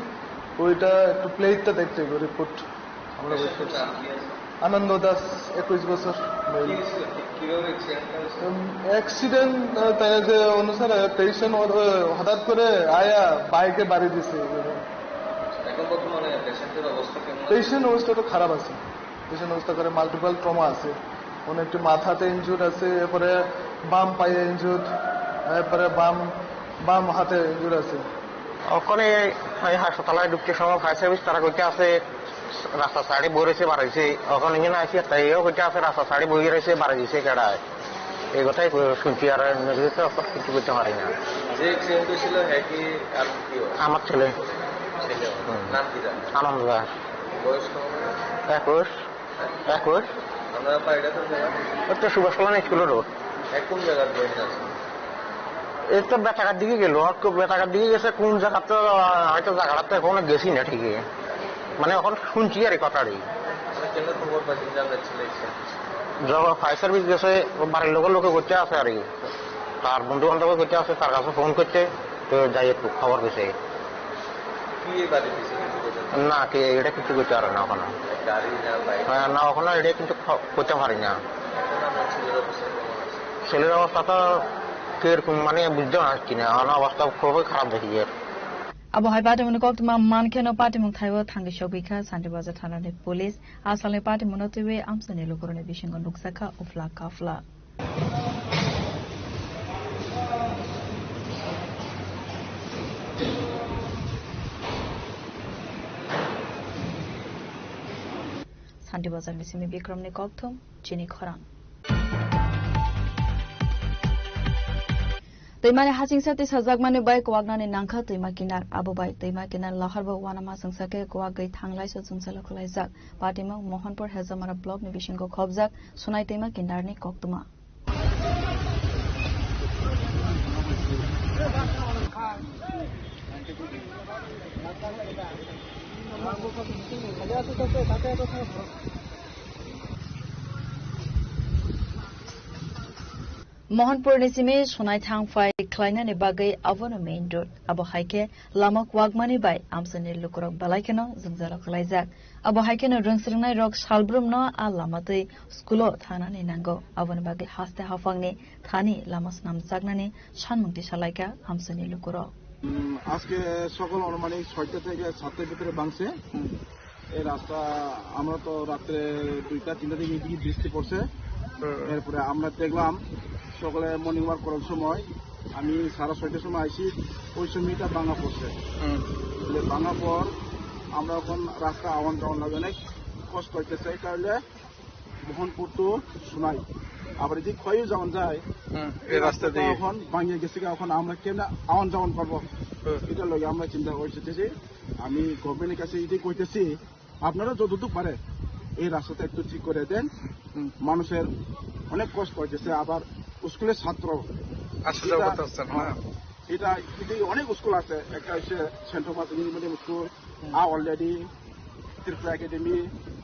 ওইটা একটু প্লেটটা দেখতে হবে, রিপোর্ট। আমরা ওয়েট করছি। আনন্দ দাস, একুশ বছর, মেল। কিভাবে অ্যাক্সিডেন্টটা হয়েছে? উম, অ্যাক্সিডেন্ট, আহ, তাই না যে অনুসারে পেশেন্ট ওর, আহ, হঠাৎ করে আয়া বাইকে বাড়ি দিছে। এখন বর্তমানে পেশেন্টের অবস্থা কেমন আছে? পেশেন্ট অবস্থা তো খারাপ আছে, পেশেন্ট অবস্থা করে মাল্টিপল ট্রমা আছে, ওনার একটু মাথাতে ইনজুর্ড আছে, এরপরে বাম পায়ে ইনজুর্ড, এরপরে বাম, বাম হাতে ইনজুর্ড আছে। ওখানে এই হাসপাতালে ঢুকতে সময় ফায়ার সার্ভিস তারা কইতে আছে রাস্তা সাইডে বই রয়েছে, বার হয়েছে। ওখানে এখানে আসি, তাইও কইতে আছে রাস্তা সাইডে বই রয়েছে, বার হয়েছে কেডায়। এই কথাই কই-, শুনছি, আর এমনি কিছু তো কিছু করতে পারি না। যে অ্যাক্সিডেন্ট হয়েছিল, হ্যাঁ কি আর কি হয়? আমার ছেলে। ছেলে? হুম। নাম কি জানো? আনন্দ দাস। বয়স কেমন? একুশ। একুশ। আপনারা বাড়িটা কোন জায়গা? ওই তো সুভাষ কলোনি স্কুলের রোড। এক কোন জায়গার বয়স আছে? এই তো বেতাকার দিকে গেল, আর কো-, বেতাকার দিকে গেছে কোন জায়গা তো, আহ, হয়তো জায়গাটা তো এখনো গেছি না ঠিকই। মানে এখন শুনছি আর কি কথাটি। মানে কেন খবর পাইছেন, জানতে ছিল ইচ্ছা? যখন ফায়ার সার্ভিস গেছে, ও বাড়ির লোকের লোকে করতে আছে আর কি। তার বন্ধু বান্ধব করতে আছে, তার কাছে ফোন করতে, তো যাই একটু খবর পেয়েছে। কি এই বাড়ি পিছনে কি করতে? না, কে এটা কিছু করতে পারে না ওখানে। গাড়ি না বাইক? হ্যাঁ, না, ওখানে এটা কিন্তু খ-, করতে পারি না। এখন আপনার ছেলের অবস্থা কেমন আছে? ছেলের অবস্থা তো কিরকম মানে বুঝতে পারছি না, ওখানে অবস্থা খুবই খারাপ দেখি এর। Abo hai patimungni koktwma mankheno patimung thaibo thangwi sogwi kha Santi Bazar thanani police. Asalni patimungno twiwi amchaini lukurokni bisingo nukjakha uphla kaphla. Santi Bazarni simi Bikramni kokthum, chini khorang. Twimani hachingsa twi sajakmani bai kwaknani nangkha twima kinar. Abo bai twima kinar laharbo uanama chwngsa khe kwagwi thanglaiso chwngsa lokhlaijak. Patimung Mohanpur Hezamara blockni bisingo khobjak Sunai twima kinarni koktwma. Mohanpurni simi Sunai thang phai khlainani bagwi abono main road. Abo hai khe lama kwakmani bai amchaini lukurok belai kheno jwngjalo khlaijak. Abo hai kheno rwngsrwngnairok salbrumno a lama twi school-o thangnani nango. Aboni bagwi haste haphangni thani lama snamjaknani sanmung tisalaikha amchaini lukurok. উম, আজকে সকাল আনুমানিক ছয়টা থেকে সাতটার ভিতরে ভাঙছে। এই রাস্তা আমরা তো রাত্রে দুইটা তিনটা দিকে এদিকে বৃষ্টি পড়ছে। এরপরে আমরা দেখলাম সকালে মর্নিং ওয়াক করার সময় আমি সাড়ে ছয়টার সময় আইছি, ওই সময় এটা ভাঙা পড়ছে। বলে ভাঙা পর আমরা এখন রাস্তা আওয়ান যাওয়ান লাগে অনেক কষ্ট হইতেছে, এই কারণে মোহনপুর তো সোনাই, আবার এদিকে খয়েও যাওয়ান যায়। এই রাস্তা দিয়ে এখন ভাঙিয়ে গেছে, এখন আমরা কেন আওয়ান যাওয়ান করবো? এটা লগে আমরা চিন্তা করছি যে আমি গভর্নমেন্টের কাছে এটাই কইতেছি, আপনারা যতটুকু পারে এই রাস্তাটা একটু ঠিক করে দেন। মানুষের অনেক কষ্ট হইতেছে, আবার স্কুলের ছাত্র আসা যাওয়া এটা করতে হচ্ছে না। এটা কিন্তু অনেক স্কুল আছে, একটা হচ্ছে Saint Thomas English medium school, হুম। আ অলরেডি ত্রিপুরা একাডেমি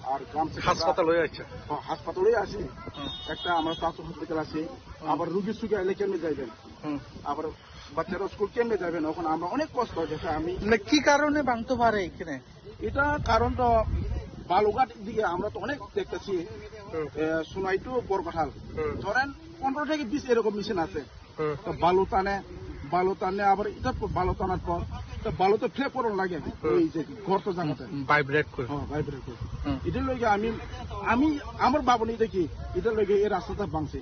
আর গ্রাম সেবকরা। হাসপাতাল হয়ে আছে। হ্যাঁ, হাসপাতালেই আছি। হুম। একটা আমার স্বাস্থ্য হসপিটাল আছে, হুম। আবার রুগী সুগী এলে কেমনে যাইবেন? হুম। আবার বাচ্চারা স্কুল কেমনে যাবেন? এখন আমরা অনেক কষ্ট হচ্ছে। আমি মানে কি কারণে ভাঙতে পারে এখানে? এটা কারণ তো বালুঘাট দিকে আমরা তো অনেক দেখতেছি, হুম। এ, সোনাই টু বরকঠাল। হুম। ধরেন পনেরো থেকে বিশ এরকম মেশিন আছে। হুম। তো বালু টানে, বালু টানে আবার এটা প-, বালু টানার পর তো বালু তো ফ্লে পড়ন লাগে, হুম। ওই যে গর্ত জায়গাতে। হুম, ভাইব্রেট করে। হ্যাঁ, ভাইব্রেট করে। হুম। এটার লগে আমি, আমি, আমার ভাবনা এটা কি, এটার লগে এই রাস্তাটা ভাঙছে।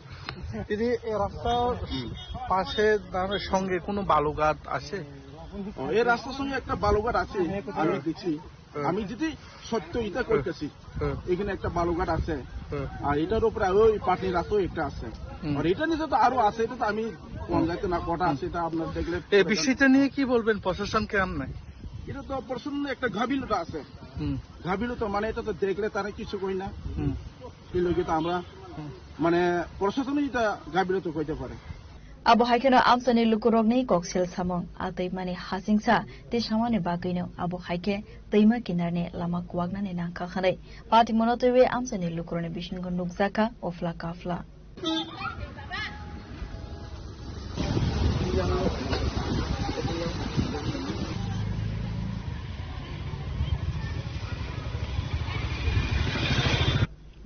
দিদি, এই রাস্তার হুম। পাশে, তার সঙ্গে কোনো বালুঘাট আছে? ও, এই রাস্তার সঙ্গে একটা বালুঘাট আছে, আমি হুম। দেখছি। হুম। আমি যদি সত্য এটা হুম। করতেছি, হুম। এখানে একটা বালুঘাট আছে, হুম। আর এটার উপরে ওই পাটনি রাস্তাও একটা আছে। হুম। আর এটা নিচে তো আরো আছে, এটা তো আমি কোন হুম। যাইতে না কটা হুম। আছে, এটা আপনার দেখলে এই বিষয়টা নিয়ে কি বলবেন প্রশাসনকে আপনি? এটা তো প্রশাসন একটা গাফিলতি আছে। হুম। গাফিলতি মানে এটা তো দেখলে তারা কিছু কই না। হুম। এই লোকে তো আমরা হুম। মানে প্রশাসন এটা গাফিলতি কইতে পারে। Abo hai kheno amchaini lukurokni koksil samung, a twimani hasingsa tei samani bagwino abo hai khe twima kinarni lama kuwaknani nangkha hwnwi patimono twiwi amchaini lukurokni bisingo nukjakha uphla kaphla.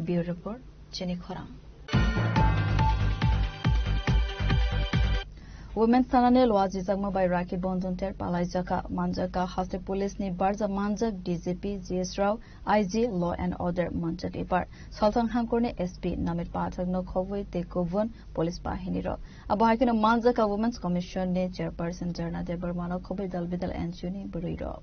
Bureau Report, Chini Khorang. Women sanani luajijakma bai Rakhi Bandhan ter palaijaka manjaka haste police ni barja manjak D G P G S Rao, I G Law and Order manjak ipar Salthang Hangkor ni S P Namit Pathak no khobwi tei kubun police bahini rok. Abo hai kheno manjaka Women's Commission ni Chairperson Jarna Debbarma no khobwi dal bidal N G O ni bwrwi rok.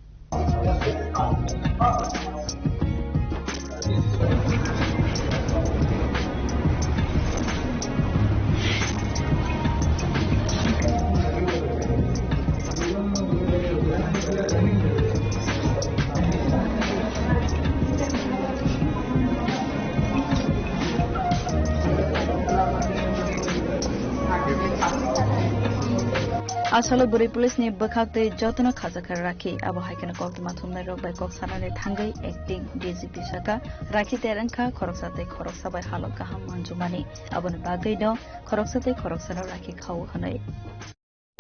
Asalo bwrwi police ni bwkhak tei jotono khajakha Rakhi. Abo hai kheno koktwma thumnai rok bai kok sanani thangwi acting D G P saka Rakhi ter wngkha khoroksa tei khoroksa bai halok kaham manjumani. Aboni bagwi no khoroksa tei khoroksa no Rakhi khao hwnwi.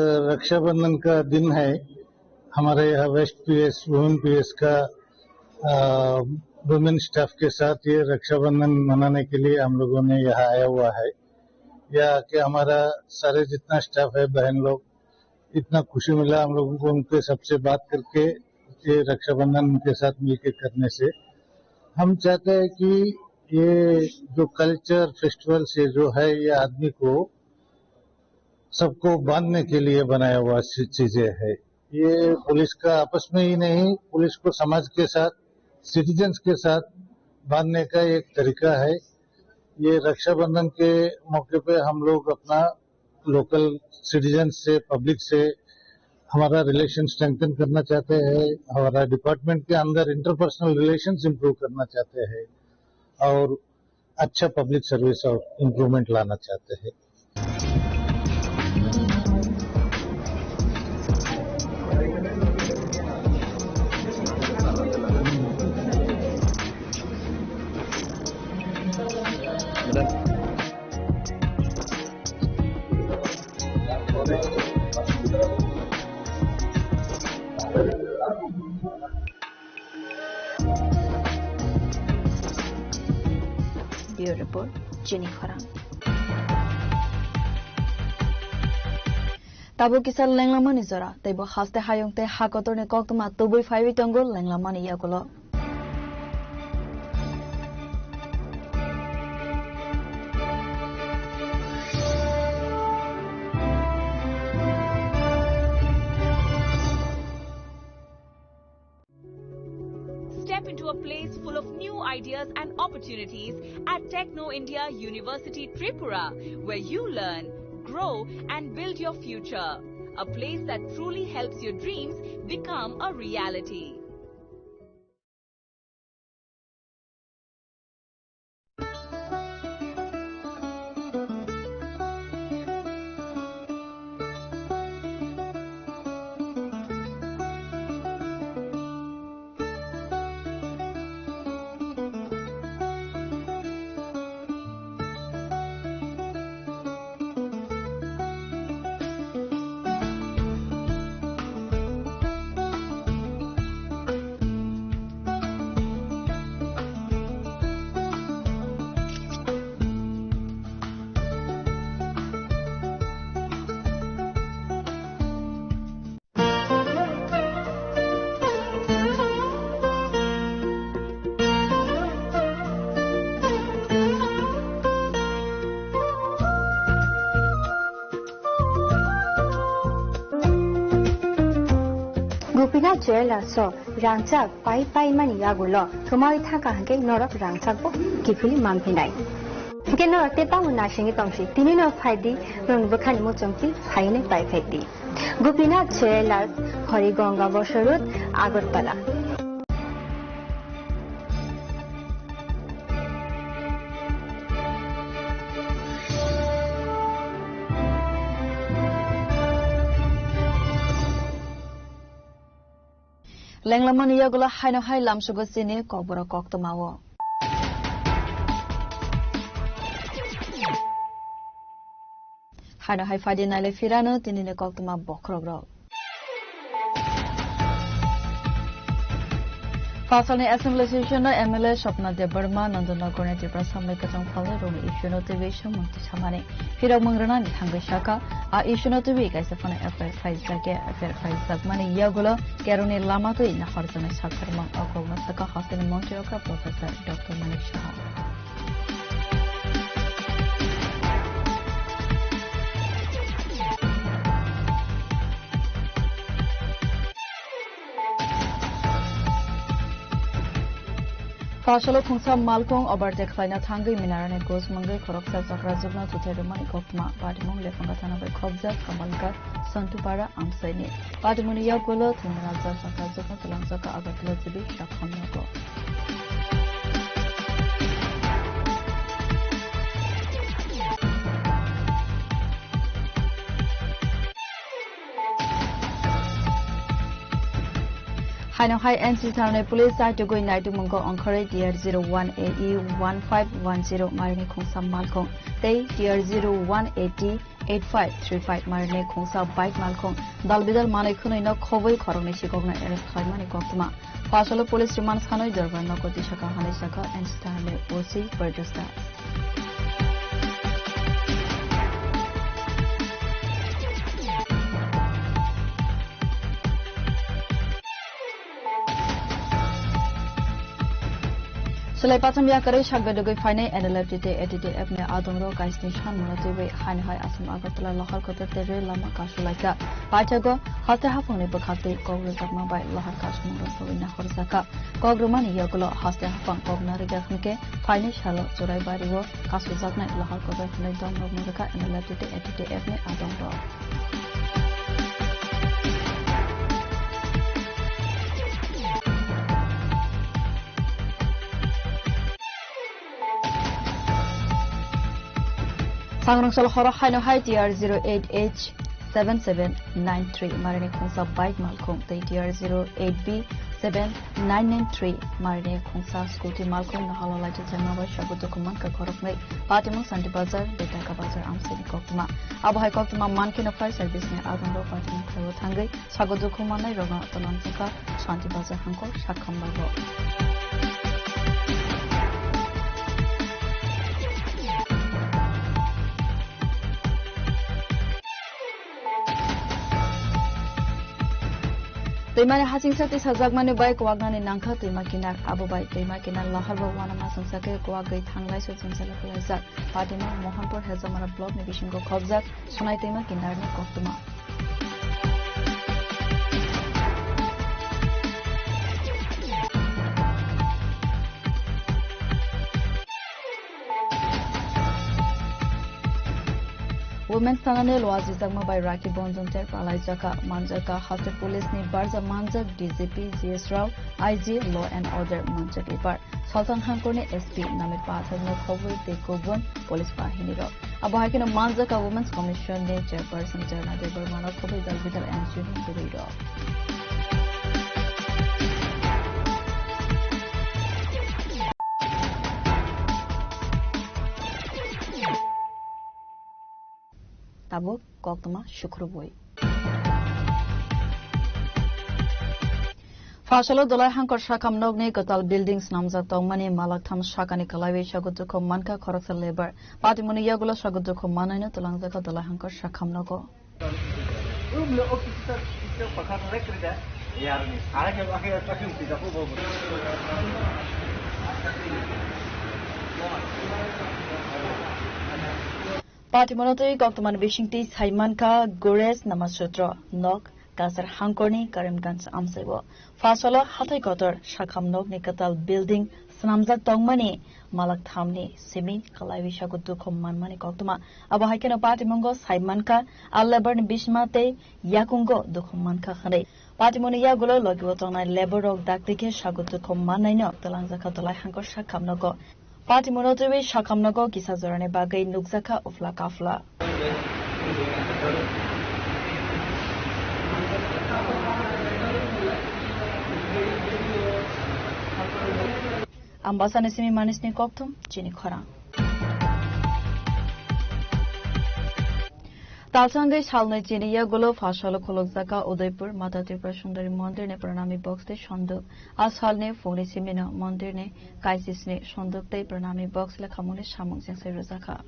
Rakshabandhan का दिन है। हमारे यहाँ waste PS, women PS का, अ, women staff के साथ ये रक्षाबंधन मनाने के लिए हम लोगों ने यहाँ आया हुआ है। यहाँ आके हमारा सारे जितना स्टाफ है, बहन लोग, इतना खुशी मिला हम लोगों को उनके सबसे बात करके, ये रक्षाबंधन उनके साथ मिलके करने से। हम चाहते हैं कि ये जो कल्चर फेस्टिवल से जो है, ये आदमी को सबको बांधने के लिए बनाया हुआ सी-, चीजें है। ये पुलिस का आपस में ही नहीं, पुलिस को समाज के साथ, सिटीजन्स के साथ बांधने का एक तरीका है। ये रक्षाबंधन के मौके पे हम लोग अपना लोकल सिटीजन्स से, पब्लिक से हमारा रिलेशन स्ट्रेंथन करना चाहते हैं, हमारा डिपार्टमेंट के अंदर इंटरपर्सनल रिलेशंस इम्प्रूव करना चाहते हैं और अच्छा पब्लिक सर्विस और इम्प्रूवमेंट लाना चाहते हैं। Bureau Report, Chini Khorang. Tabuk kisa lenglamani jora, teibo haste hayung tei ha kotorni koktwma tubui phaiwi tongo lenglamani yagulo. Step into a place full of new ideas and opportunities at Techno India University Tripura, where you learn, grow, and build your future. A place that truly helps your dreams become a reality. Gopinath Jewellers o rangchak pai pai mani yagulo kwmawi thangkha hwnkhe norok rangchak bo kiphilwi manphinai. Hwnkhe norok tei tamo naisingwi tongsi, tini no phaidi, norokni bwkhani muchungtwi phainai pai phaidi. Gopinath Jewellers, Harigonga Bosor Road, Agartala. Lenglamani yagulo haino hai lamsugo chini kokborok koktwmao. Haino hai phaidi naile phirano tinini koktwma bokhorokrok. Phasalni Assembly Session no M L A Swapna Debbarma, Nandanagarni Tripura Samlai Kwchang Phalni rokni issue no twiwi samung tisamani. Phirok mung rwnani thangwi sakha, a issue no twiwi kaisa phano F I R khlaijak ya, F I R khlaijakmani yagulo kerongni lama twi nahorjaknai sakharmang, o kokno sakha hasteni montri okra Professor Doctor Manik Saha. Phasalok khungsa malkhung overtake khlaina thangwi minarani gos mungwi khoroksa chakrajwkno chuthai rwmani koktwma. Patimung Lephanga thana bai khopjak Kamalghat, Santupara amchaini. Patimungni yagulo thwngwi rajak chakrajwkno twlangjakha Agartala G B Shakham nogo. Haino hai N C tharnai police aitugwi naitukmungo ongkhorwi T R zero one A E one five one zero marini khungsa malkhung tei T R zero one A T eight five three five marini khungsa bike malkhung dalbidal manwi khwnwino khobwi khoroknwi sikokno arrest khlaimani koktwma. Phasalok police remand sanwi Dorbar nogo tisakha hwnwi sakha N C tharnai O C Pardosta. Swlai pacham yakarwi sakbedogwi phainai N L F T tei A T T F ni adongrok kaisni sanmano twiwi haino hai Assam Agartala Loharkotor tei rel lama kasulaikha. Paithago haste haphangni bwkhaktwi kok rwjakma bai Lohar kasumung rwsogwi nahorjakha. Kok rwmani yagulo haste haphang kok narwkya hwnkhe phainai salo Churaibario kasujaknai Loharkotor hwnwi dongrokno rwkha N L F T tei A T T F ni adongrok. Sangrong salo horo haino hai T R zero eight H seven seven nine three marini khungsa bike malkhung tei T R zero eight B seven nine nine three marini khungsa scooty malkhung nahalo laijak jengma bai sago dukhu mankha khoroknwi. Patimung Santi Bazar, Betaka Bazar amsini koktwma. Abo hai koktwma mankheno fire service ni adongrok patimung khlaiwi thangwi sago dukhu mannai rokno twlangjakha Santi Bazar hangkor sakhambago. Twimani hachingsa twi sajakmani bai kwaknani nangkha twima kinar. Abo bai twima kinar lahar bo uanama songsa khe kwagwi thanglaisu chwngsalu khlaijak. Patimung Mohanpur Hejamara block ni bisingo khobjak Sonai twima kinarni koktwma. Women's thanani luajijakma bai rakhi bonjon ter palaijakha, manjakha haste police ni barja manjak D G P G S Rao, I G Law and Order manjak ibar. Salthang hangkorni S P Namit Pathakno khobwi tei kubun police bahinirok. Abo hai kheno manjak a Women's Commission ni Chairperson Jarna Debbarmano khobwi dal bidal N G O ni bwrwirok. Tabuk koktwma sukrubwi. Phasalo Dolai Hangkor sakam nokni kwtal building snamjak tongmani malaktham sakani kwlaiwi sago dukhu mankha khoroksa labour. Patimungni yagulo sago dukhu manwino twlangjakha Dolai Hangkor sakam nogo. Patimungno twi koktwmani bisingtwi saimankha Gores Namasutra nok Kasar Hangkorni Karimganj amchaio Phasalo hathai kotor sakham nokni kwtal building swnamjak tongmani malak thamni simi kalaiwi sago dukhu manmani koktwma. Abo hai kheno patimungo sai mankha, a laborni bisma tei yakungo dukhu mankha hwnwi. Patimungni yagulo logibo tongnai laborrok dakti khe sago dukhu mannaino twlangjakha Dolai Hangkor sakham nogo. Patimungno twiwi sakham nogo kisa jorani bagwi nukjakha ufla kafla. Ambasani simi manisni kokthum chini khorang. Talsangwi salnwi chini yagulo Phasalo khulukjakha Udaipur Mata Tripura Sundari Mondirni Pranami Box tei Sonduk. A salni phungni simino mondirni kaisisni Sonduk tei Pranami Box lekhamungni samung chengse rwjakha.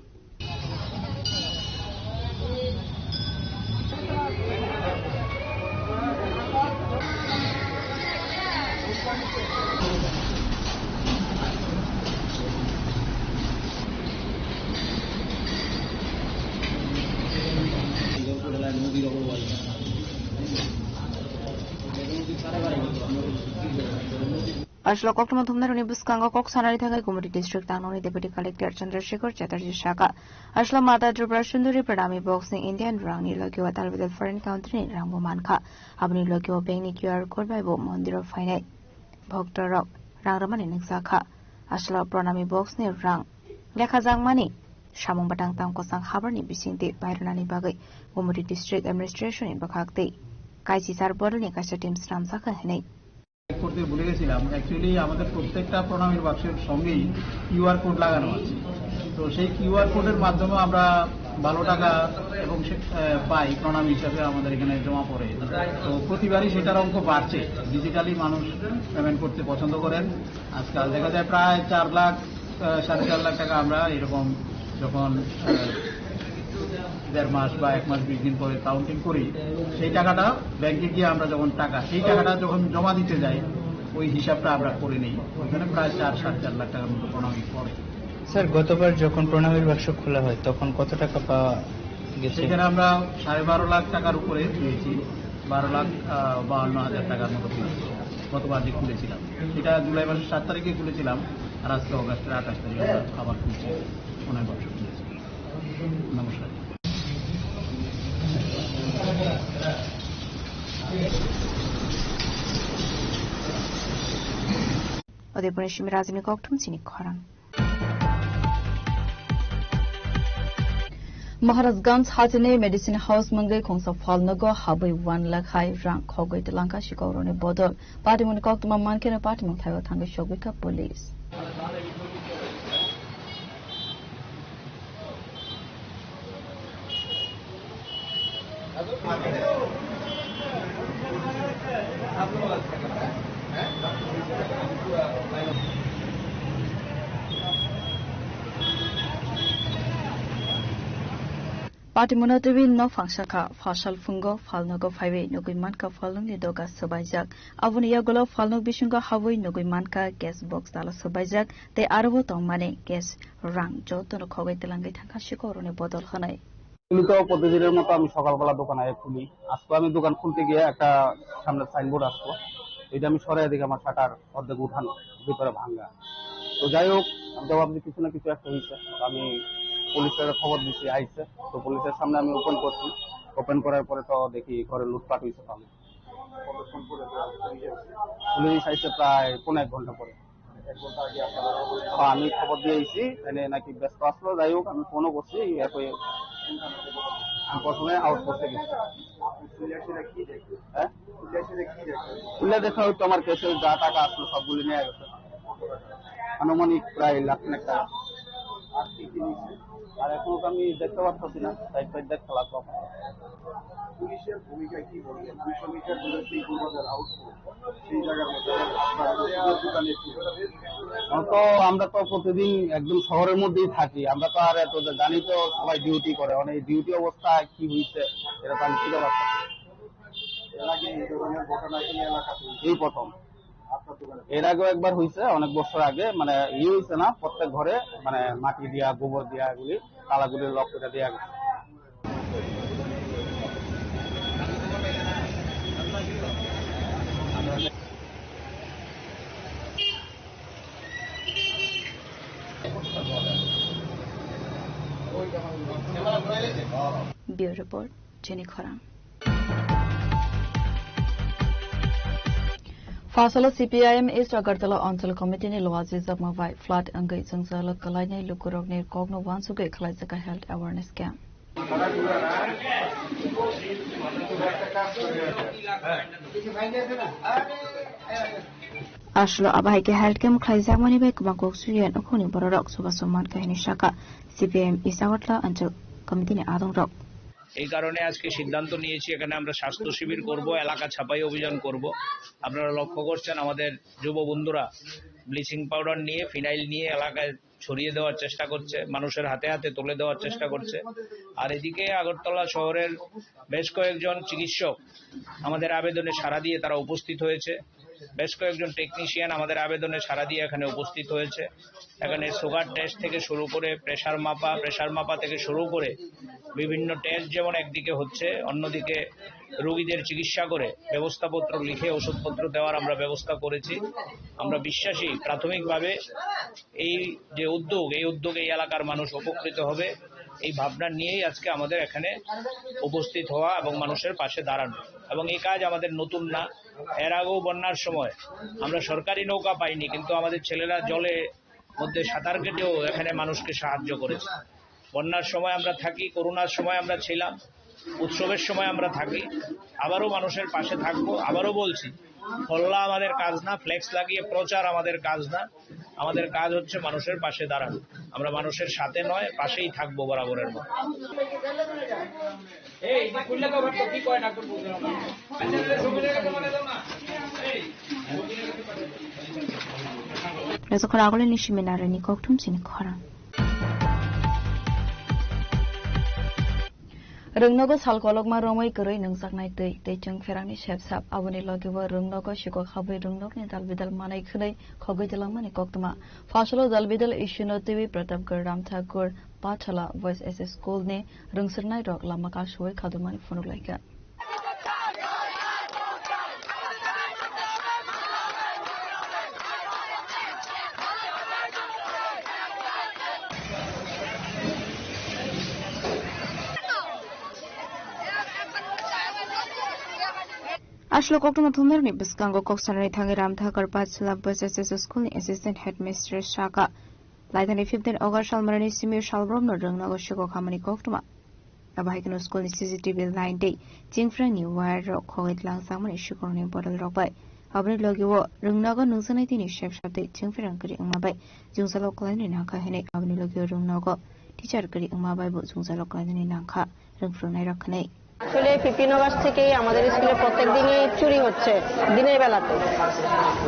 Aswk koktwma thumnarokni bwskango kok sanani thangwi Gumoti District Tangnoni Deputy Collector Chandrasekhar Chatterjee sakha, aswk Mata Tripura Sundari Pranami Box ni Indian rangni logi o tal bedal foreign country ni rangbo mankha. Aboni logi o bank ni Q R code bai bo mondir o phainai bhokto rok rang rwmani nukjakha. Aswk Pranami Box ni rang lekhajakmani samung batang tang kwchang habarni bisingtwi bairwnani bagwi Gumoti District Administration ni bwkhak tei kaisisar bodolni kaisa team swnamjakha hinwi. করতে ভুলে গেছিলাম। Actually আমাদের প্রত্যেকটা প্রণামীর বাক্সের সঙ্গেই QR code লাগানো আছে। তো সেই কিউআর কোডের মাধ্যমে আমরা বারো টাকা এবং সে, আহ, পাই প্রণামী হিসাবে আমাদের এখানে জমা পড়ে। তো প্রতিবারই সেটার অঙ্ক বাড়ছে। ডিজিটালি মানুষ পেমেন্ট করতে পছন্দ করেন। আজকাল দেখা যায় প্রায় চার লাখ, আহ, সাড়ে চার লাখ টাকা আমরা এরকম যখন, আহ, দেড় মাস বা এক মাস বিশ দিন পরে কাউন্টিং করি, সেই টাকাটা ব্যাংকে গিয়ে আমরা যখন টাকা, সেই টাকাটা যখন জমা দিতে যাই, ওই হিসাবটা আমরা করে নিই। ওখানে প্রায় চার, সাড়ে চার লাখ টাকার মতো প্রণামী পড়ে। স্যার, গতবার যখন প্রণামীর বাক্স খোলা হয়, তখন কত টাকা পাওয়া গেছে? সেখানে আমরা সাড়ে বারো লাখ টাকার উপরে পেয়েছি, বারো লাখ, আহ, বাহান্ন হাজার টাকার মতো পেয়েছি গতবার যে খুলেছিলাম। এটা জুলাই মাসের সাত তারিখে খুলেছিলাম, আর আজকে অগাস্টের আঠাশ তারিখে আমরা আবার খুলছি, প্রণামী বাক্স খুলেছি। নমস্কার। Udaipurni simi rajini kokthum chini khorang. Maharajganj hachini Medicine House mungwi khungsa phalnogo habwi one lakh hai rang khogwi twlangkha sikokrokni bodol. Patimungni koktwma mankheno patimung thaio thangwi sogwikha police. Patimungno twiwi nophang sakha, phasal phungo phalnogo phaiwi nugwi mankha phalnokni doga swbaijak. Aboni yagulo phalnok bisingo habwi nugwi mankha cash box tala swbaijak tei aro bo tongmani cash rang jotono khogwi twlangwi thangkha sikokrokni bodol hwnwi. এমনি তো প্রতিদিনের মতো আমি সকালবেলা দোকান আগে খুলি। আজকে আমি দোকান খুলতে গিয়ে একটা সামনে সাইনবোর্ড আসতো, এটা আমি সরাই দেখি আমার শাটার অর্ধেক উঠানো, ভিতরে ভাঙা। তো যাই হোক, আমি তো ভাবছি কিছু না কিছু একটা হয়েছে। তো আমি পুলিশের খবর দিছি, আইছে। তো পুলিশের সামনে আমি ওপেন করছি, ওপেন করার পরে তো দেখি ঘরে লুটপাট হয়েছে। তো আমি পুলিশ আইছে প্রায় পৌনে এক ঘন্টা পরে। তো আমি খবর দিয়ে আইছি, এনে নাকি ব্যস্ত আসলো, যাই হোক আমি ফোনও করছি, ইয়ে করে আমি প্রথমে আউট করতে গেছি। হ্যাঁ? খুলে দেখা হয়তো আমার কেসে যা টাকা আসলো সবগুলি নিয়ে গেছে। আনুমানিক প্রায় লাখ খানেক টাকা। আর এখনো তো আমি দেখতে পারতেছি না, সাইড ফাইড দেখতে লাগবো। পুলিশের ভূমিকা কি বলবেন? দুইশো মিটার দূরে সেই গুলবাজার আউটপোস্ট, সেই জায়গার মধ্যে আপনার ওষুধের দোকানে কি? তো আমরা তো প্রতিদিন একদম শহরের মধ্যেই থাকি, আমরা তো আর এত জানি তো সবাই ডিউটি করে, মানে এই ডিউটি অবস্থা কি হয়েছে এটা তো আমি খুঁজে পাচ্ছি না। এর আগে এই ধরনের ঘটনা এই এলাকাতে এই প্রথম। এর আগেও একবার হইছে, অনেক বছর আগে, মানে, ইয়ে হইছে না, প্রত্যেক ঘরে, মানে, মাটি দিয়া, গোবর দিয়া এগুলি, তালাগুলি লক করে দেয়া গেছে। Bureau Report, Chini Khorang. Phasalo C P I M East Agartala Anchal Committee ni luwa jijabma bai flood wngwi jwngjalo kwlainai lukurokni kokno uansugwi khwlaijak health awareness camp. Aswkno abo hai khe health camp khlaijakmani bai kwbang kok suya nukhungni bororok chubachu mankha hwnwi sakha C P I M East Agartala Anchal Committee ni adongrok. এই কারণে আজকে সিদ্ধান্ত নিয়েছি, এখানে আমরা স্বাস্থ্য শিবির করব, এলাকা ছাপাই অভিযান করব। আপনারা লক্ষ্য করছেন, আমাদের যুব বন্ধুরা ব্লিচিং পাউডার নিয়ে, ফিনাইল নিয়ে এলাকায় ছড়িয়ে দেওয়ার চেষ্টা করছে, মানুষের হাতে হাতে তুলে দেওয়ার চেষ্টা করছে। আর এদিকে আগরতলা শহরের বেশ কয়েকজন চিকিৎসক আমাদের আবেদনে সাড়া দিয়ে তারা উপস্থিত হয়েছে। বেশ কয়েকজন টেকনিশিয়ান আমাদের আবেদনে সাড়া দিয়ে এখানে উপস্থিত হয়েছে। এখানে সুগার টেস্ট থেকে শুরু করে প্রেশার মাপা, প্রেশার মাপা থেকে শুরু করে বিভিন্ন টেস্ট যেমন একদিকে হচ্ছে, অন্যদিকে রোগীদের চিকিৎসা করে ব্যবস্থাপত্র লিখে ওষুধপত্র দেওয়ার আমরা ব্যবস্থা করেছি। আমরা বিশ্বাসী প্রাথমিকভাবে এই যে উদ্যোগ, এই উদ্যোগে এই এলাকার মানুষ উপকৃত হবে, এই ভাবনা নিয়েই আজকে আমাদের এখানে উপস্থিত হওয়া এবং মানুষের পাশে দাঁড়ানো। এবং এই কাজ আমাদের নতুন না, এর আগেও বন্যার সময় আমরা সরকারি নৌকা পাইনি, কিন্তু আমাদের ছেলেরা জলে মধ্যে সাঁতার কেটেও এখানে মানুষকে সাহায্য করেছে। বন্যার সময় আমরা থাকি, করোনার সময় আমরা ছিলাম, উৎসবের সময় আমরা থাকি, আবারও মানুষের পাশে থাকবো। আবারও বলছি, হল্লা আমাদের কাজ না, ফ্লেক্স লাগিয়ে প্রচার আমাদের কাজ না। আমাদের কাজ হচ্ছে মানুষের পাশে দাঁড়ানো। আমরা মানুষের সাথে নয়, পাশেই থাকবো বরাবরের মতো। Nokha agulini simi narwkni kokthum chini khorang. Rwngnogo sal kolokma romwi kwrwi nungjaknai twi, tei chwng pherangni sepsap. Aboni logi o rwngnogo sikok habwi rwngnokni dalbidal manwi khwnwi khogwi twlangmani koktwma. Phasalo dalbidal issue no twiwi Pratapgarh Ramthakur Pathala Boys S S School ni rwngswrwngnairok lama kasui khadumani phunuk laikha. Aswk koktwma thumnarokni bwskango kok sanani thangwi Ramthakur Pathala Boys S S School ni Assistant Headmistress sakha, laithani fifteen August salmarani simi salbromno rwngnogo sikok hamani koktwma. Abo hai kheno school ni C C T V line tei chingphrangni wire rok khogwi twlangjakmani sikhokni bodol rok bai. Aboni logi o rwngnogo nungjaknai tini sepsap tei chingphrang kwrwi wngma bai jwngjalo kwlainani nangkha hinwi aboni logi o rwngnogo teacher kwrwi wngma bai bo jwngjalo kwlainani nangkha rwngphurungnai rok hinwi. আসলে fifteen August থেকেই আমাদের স্কুলে প্রত্যেক দিনই চুরি হচ্ছে, দিনের বেলাতে।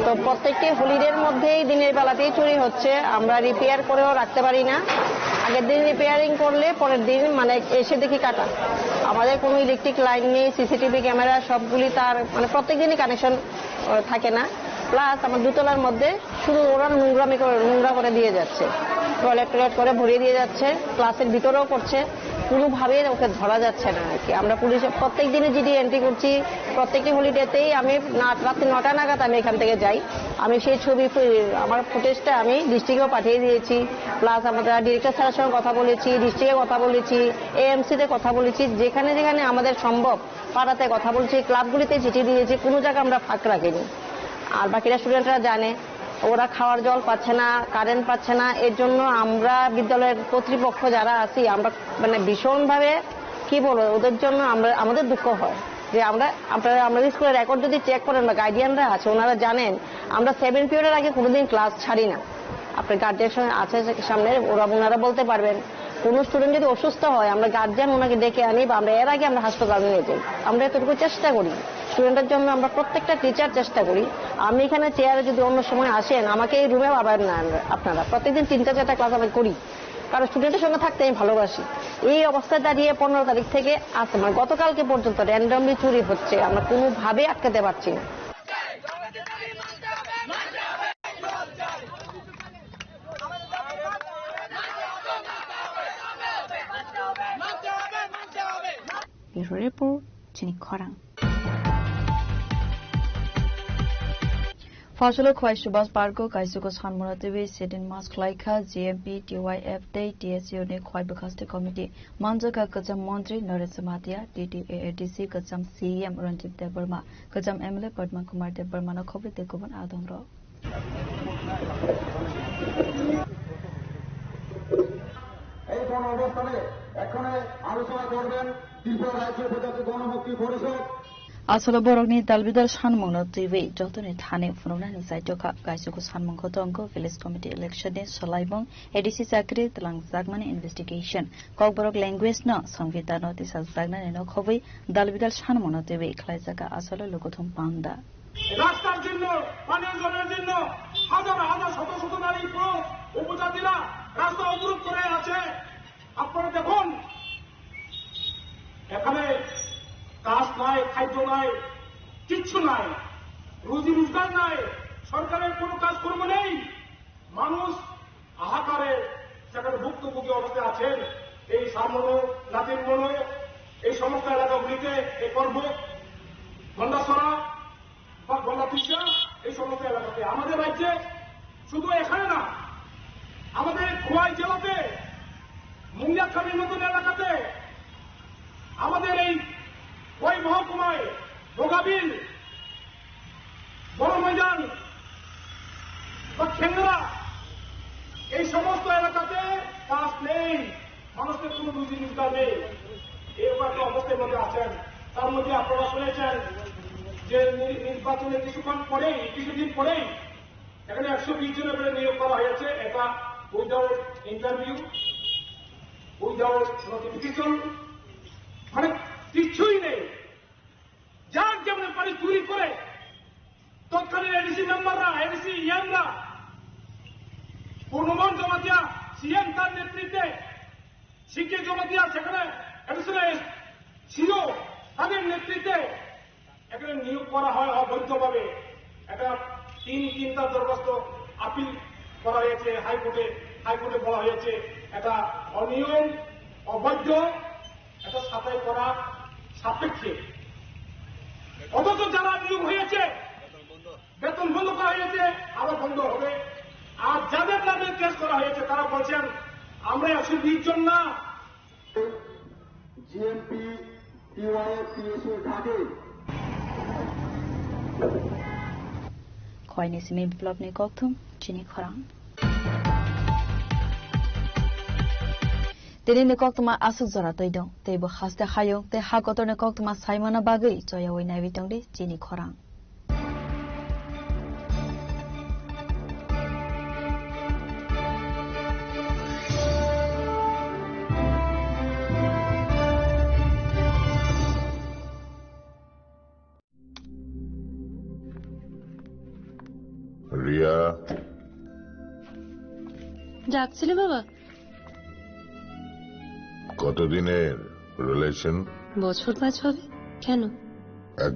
তো প্রত্যেকটি হোলিডের মধ্যেই দিনের বেলাতেই চুরি হচ্ছে। আমরা রিপেয়ার করেও রাখতে পারি না। আগের দিন রিপেয়ারিং করলে পরের দিন মানে এসে দেখি কাটা। আমাদের কোনো ইলেকট্রিক লাইন নেই, সিসিটিভি ক্যামেরা সবগুলি তার মানে প্রত্যেক দিনই কানেকশন থাকে না। প্লাস আমার দুতলার মধ্যে শুধু ওরা নোংরামি করে, নোংরা করে দিয়ে যাচ্ছে, টয়লেট টয়লেট করে ভরিয়ে দিয়ে যাচ্ছে, ক্লাসের ভিতরেও করছে, কোনোভাবেই ওকে ধরা যাচ্ছে না আর কি। আমরা পুলিশে প্রত্যেক দিনে জিডি এন্ট্রি করছি, প্রত্যেকটি হোলিডেতেই আমি না-, রাত্রি নটা নাগাদ আমি এখান থেকে যাই। আমি সেই ছবি ফি-, আমার ফুটেজটা আমি ডিস্ট্রিক্টেও পাঠিয়ে দিয়েছি, প্লাস আমরা ডিরেক্টর স্যারের সঙ্গে কথা বলেছি, ডিস্ট্রিক্টে কথা বলেছি, এএমসিতে কথা বলেছি, যেখানে যেখানে আমাদের সম্ভব পাড়াতে কথা বলছি, ক্লাবগুলিতে চিঠি দিয়েছি, কোনো জায়গা আমরা ফাঁক রাখিনি। আর বাকিরা স্টুডেন্টরা জানে, ওরা খাওয়ার জল পাচ্ছে না, কারেন্ট পাচ্ছে না, এর জন্য আমরা বিদ্যালয়ের কর্তৃপক্ষ যারা আছি, আমরা মানে ভীষণভাবে, কি বলবো, ওদের জন্য আমরা, আমাদের দুঃখ হয় যে আমরা, আপনারা, আমরা স্কুলের রেকর্ড যদি চেক করেন বা গার্ডিয়ানরা আছে, ওনারা জানেন, আমরা সেভেন পিরিয়ডের আগে কোনোদিন ক্লাস ছাড়ি না। আপনার গার্ডিয়ান সঙ্গে আছে সামনে, ওরা, ওনারা বলতে পারবেন। কোনো স্টুডেন্ট যদি অসুস্থ হয়, আমরা গার্জিয়ান ওনাকে ডেকে আনি বা আমরা এর আগে আমরা হাসপাতালে নিয়ে যাই। আমরা এতটুকু চেষ্টা করি, স্টুডেন্টের জন্য আমরা প্রত্যেকটা টিচার চেষ্টা করি। আমি এখানে চেয়ারে যদি অন্য সময় আসেন, আমাকে এই রুমেও আবার নেন আপনারা। প্রত্যেকদিন তিনটা চারটা ক্লাস আমি করি, কারণ স্টুডেন্টের সঙ্গে থাকতে আমি ভালোবাসি। এই অবস্থায় দাঁড়িয়ে পনেরো তারিখ থেকে আজ, মানে, গতকালকে পর্যন্ত র্যান্ডমলি চুরি হচ্ছে, আমরা কোনোভাবেই আটকাতে পারছি না। Bureau Report, Chini Khorang. Phasalo Khwai Subhas Park o kaisugo sanmano twiwi sit-in march khlaikha G M P, T Y F tei T S U ni Khwai Bwkhaste Committee. Manjakha kwcham montri Naresh Jamatia, T T A A D C, kwcham C E M Ranjit Debbarma, kwcham M L A Padma Kumar Debbarma no khobwi tei kubun adongrok. এই গণ অবস্থানে এখানে আলোচনা করবেন ত্রিপুরা রাজ্য উপজাতি গণমুক্তি পরিষদ। Aswlo borokni dalbidal sanmungno twiwi jotoni thani phunuknani chaitokha. Kaisugo sanmung koto wngkha village committee election ni swlaibung, A D C chakri twlangjakmani investigation, Kokborok language no Songbidanno tisajaknani no khobwi dalbidal sanmungno twiwi khlaijak aswlo lukuthum panda. রাস্তার জন্য, পানীয় জলের জন্য হাজার হাজার শত শত নারী পুরুষ উপজাতিরা রাস্তা অবরোধ করে আছে। আপনারা দেখুন, এখানে কাজ নাই, খাদ্য নাই, কিচ্ছু নাই, রুজি রোজগার নাই, সরকারের কোনো কাজকর্ম নেই। মানুষ হাহাকারে সেখানে ভুক্তভোগী অবস্থায় আছেন। এই সামনো, নাতিনমনো, এই সমস্ত এলাকাগুলিতে, এই পর্বত, গন্ডাছড়া বা গন্ডাতুইশা, এই সমস্ত এলাকাতে, আমাদের রাজ্যে শুধু এখানে না, আমাদের খোয়াই জেলাতে, মুঙ্গিয়াখালীর মতন এলাকাতে, আমাদের এই খোয়াই মহকুমায়, ভোগাবিল, বড় ময়দান বা খেংরা, এই সমস্ত এলাকাতে কাজ নেই, মানুষের কোনো রুজি রোজগার নেই। এরকম একটা অবস্থার মধ্যে আছেন। তার মধ্যে আপনারা শুনেছেন যে নি-, নির্বাচনের কিছুক্ষণ পরেই, কিছুদিন পরেই এখানে একশো বিশ জনের উপরে নিয়োগ করা হয়েছে। এটা উইদাউট ইন্টারভিউ, উইদাউট নোটিফিকেশন, মানে কিচ্ছুই নেই। যার যেমন পারি চুরি করে তৎকালীন এডিসি মেম্বাররা, এডিসি ইএমরা, পূর্ণমোহন জমাতিয়া সিএম তার নেতৃত্বে, সিকে জমাতিয়া সেখানে অ্যাডিশনাল সিও তাদের নেতৃত্বে এখানে নিয়োগ করা হয় অবৈধভাবে। এটা তিন তিনটা দরখাস্ত আপিল করা হয়েছে হাইকোর্টে। হাইকোর্টে বলা হয়েছে এটা অনিয়ম, অবৈধ, এটা ছাঁটাই করা সাপেক্ষে। অথচ যারা নিয়োগ হয়েছে, বেতন বন্ধ করা হয়েছে, আবার বন্ধ হবে। আর যাদের নামে কেস করা হয়েছে, তারা বলছেন, "আমরা একশো বিশ জন না।" জিএমপি, টিওয়াইএফ, টিএসএ ঘাটে। Khwai ni simi biplopni kokthum chini khorang. Tini ni koktwma aswk jora twi dong, tei bo haste hayung tei ha kotor ni koktwma saimano bagwi choyawi naiwi tongdi chini khorang. Riya. ডাকছিলে বাবা? কতদিনের রিলেশন? বছর পাঁচ হবে। কেন? এক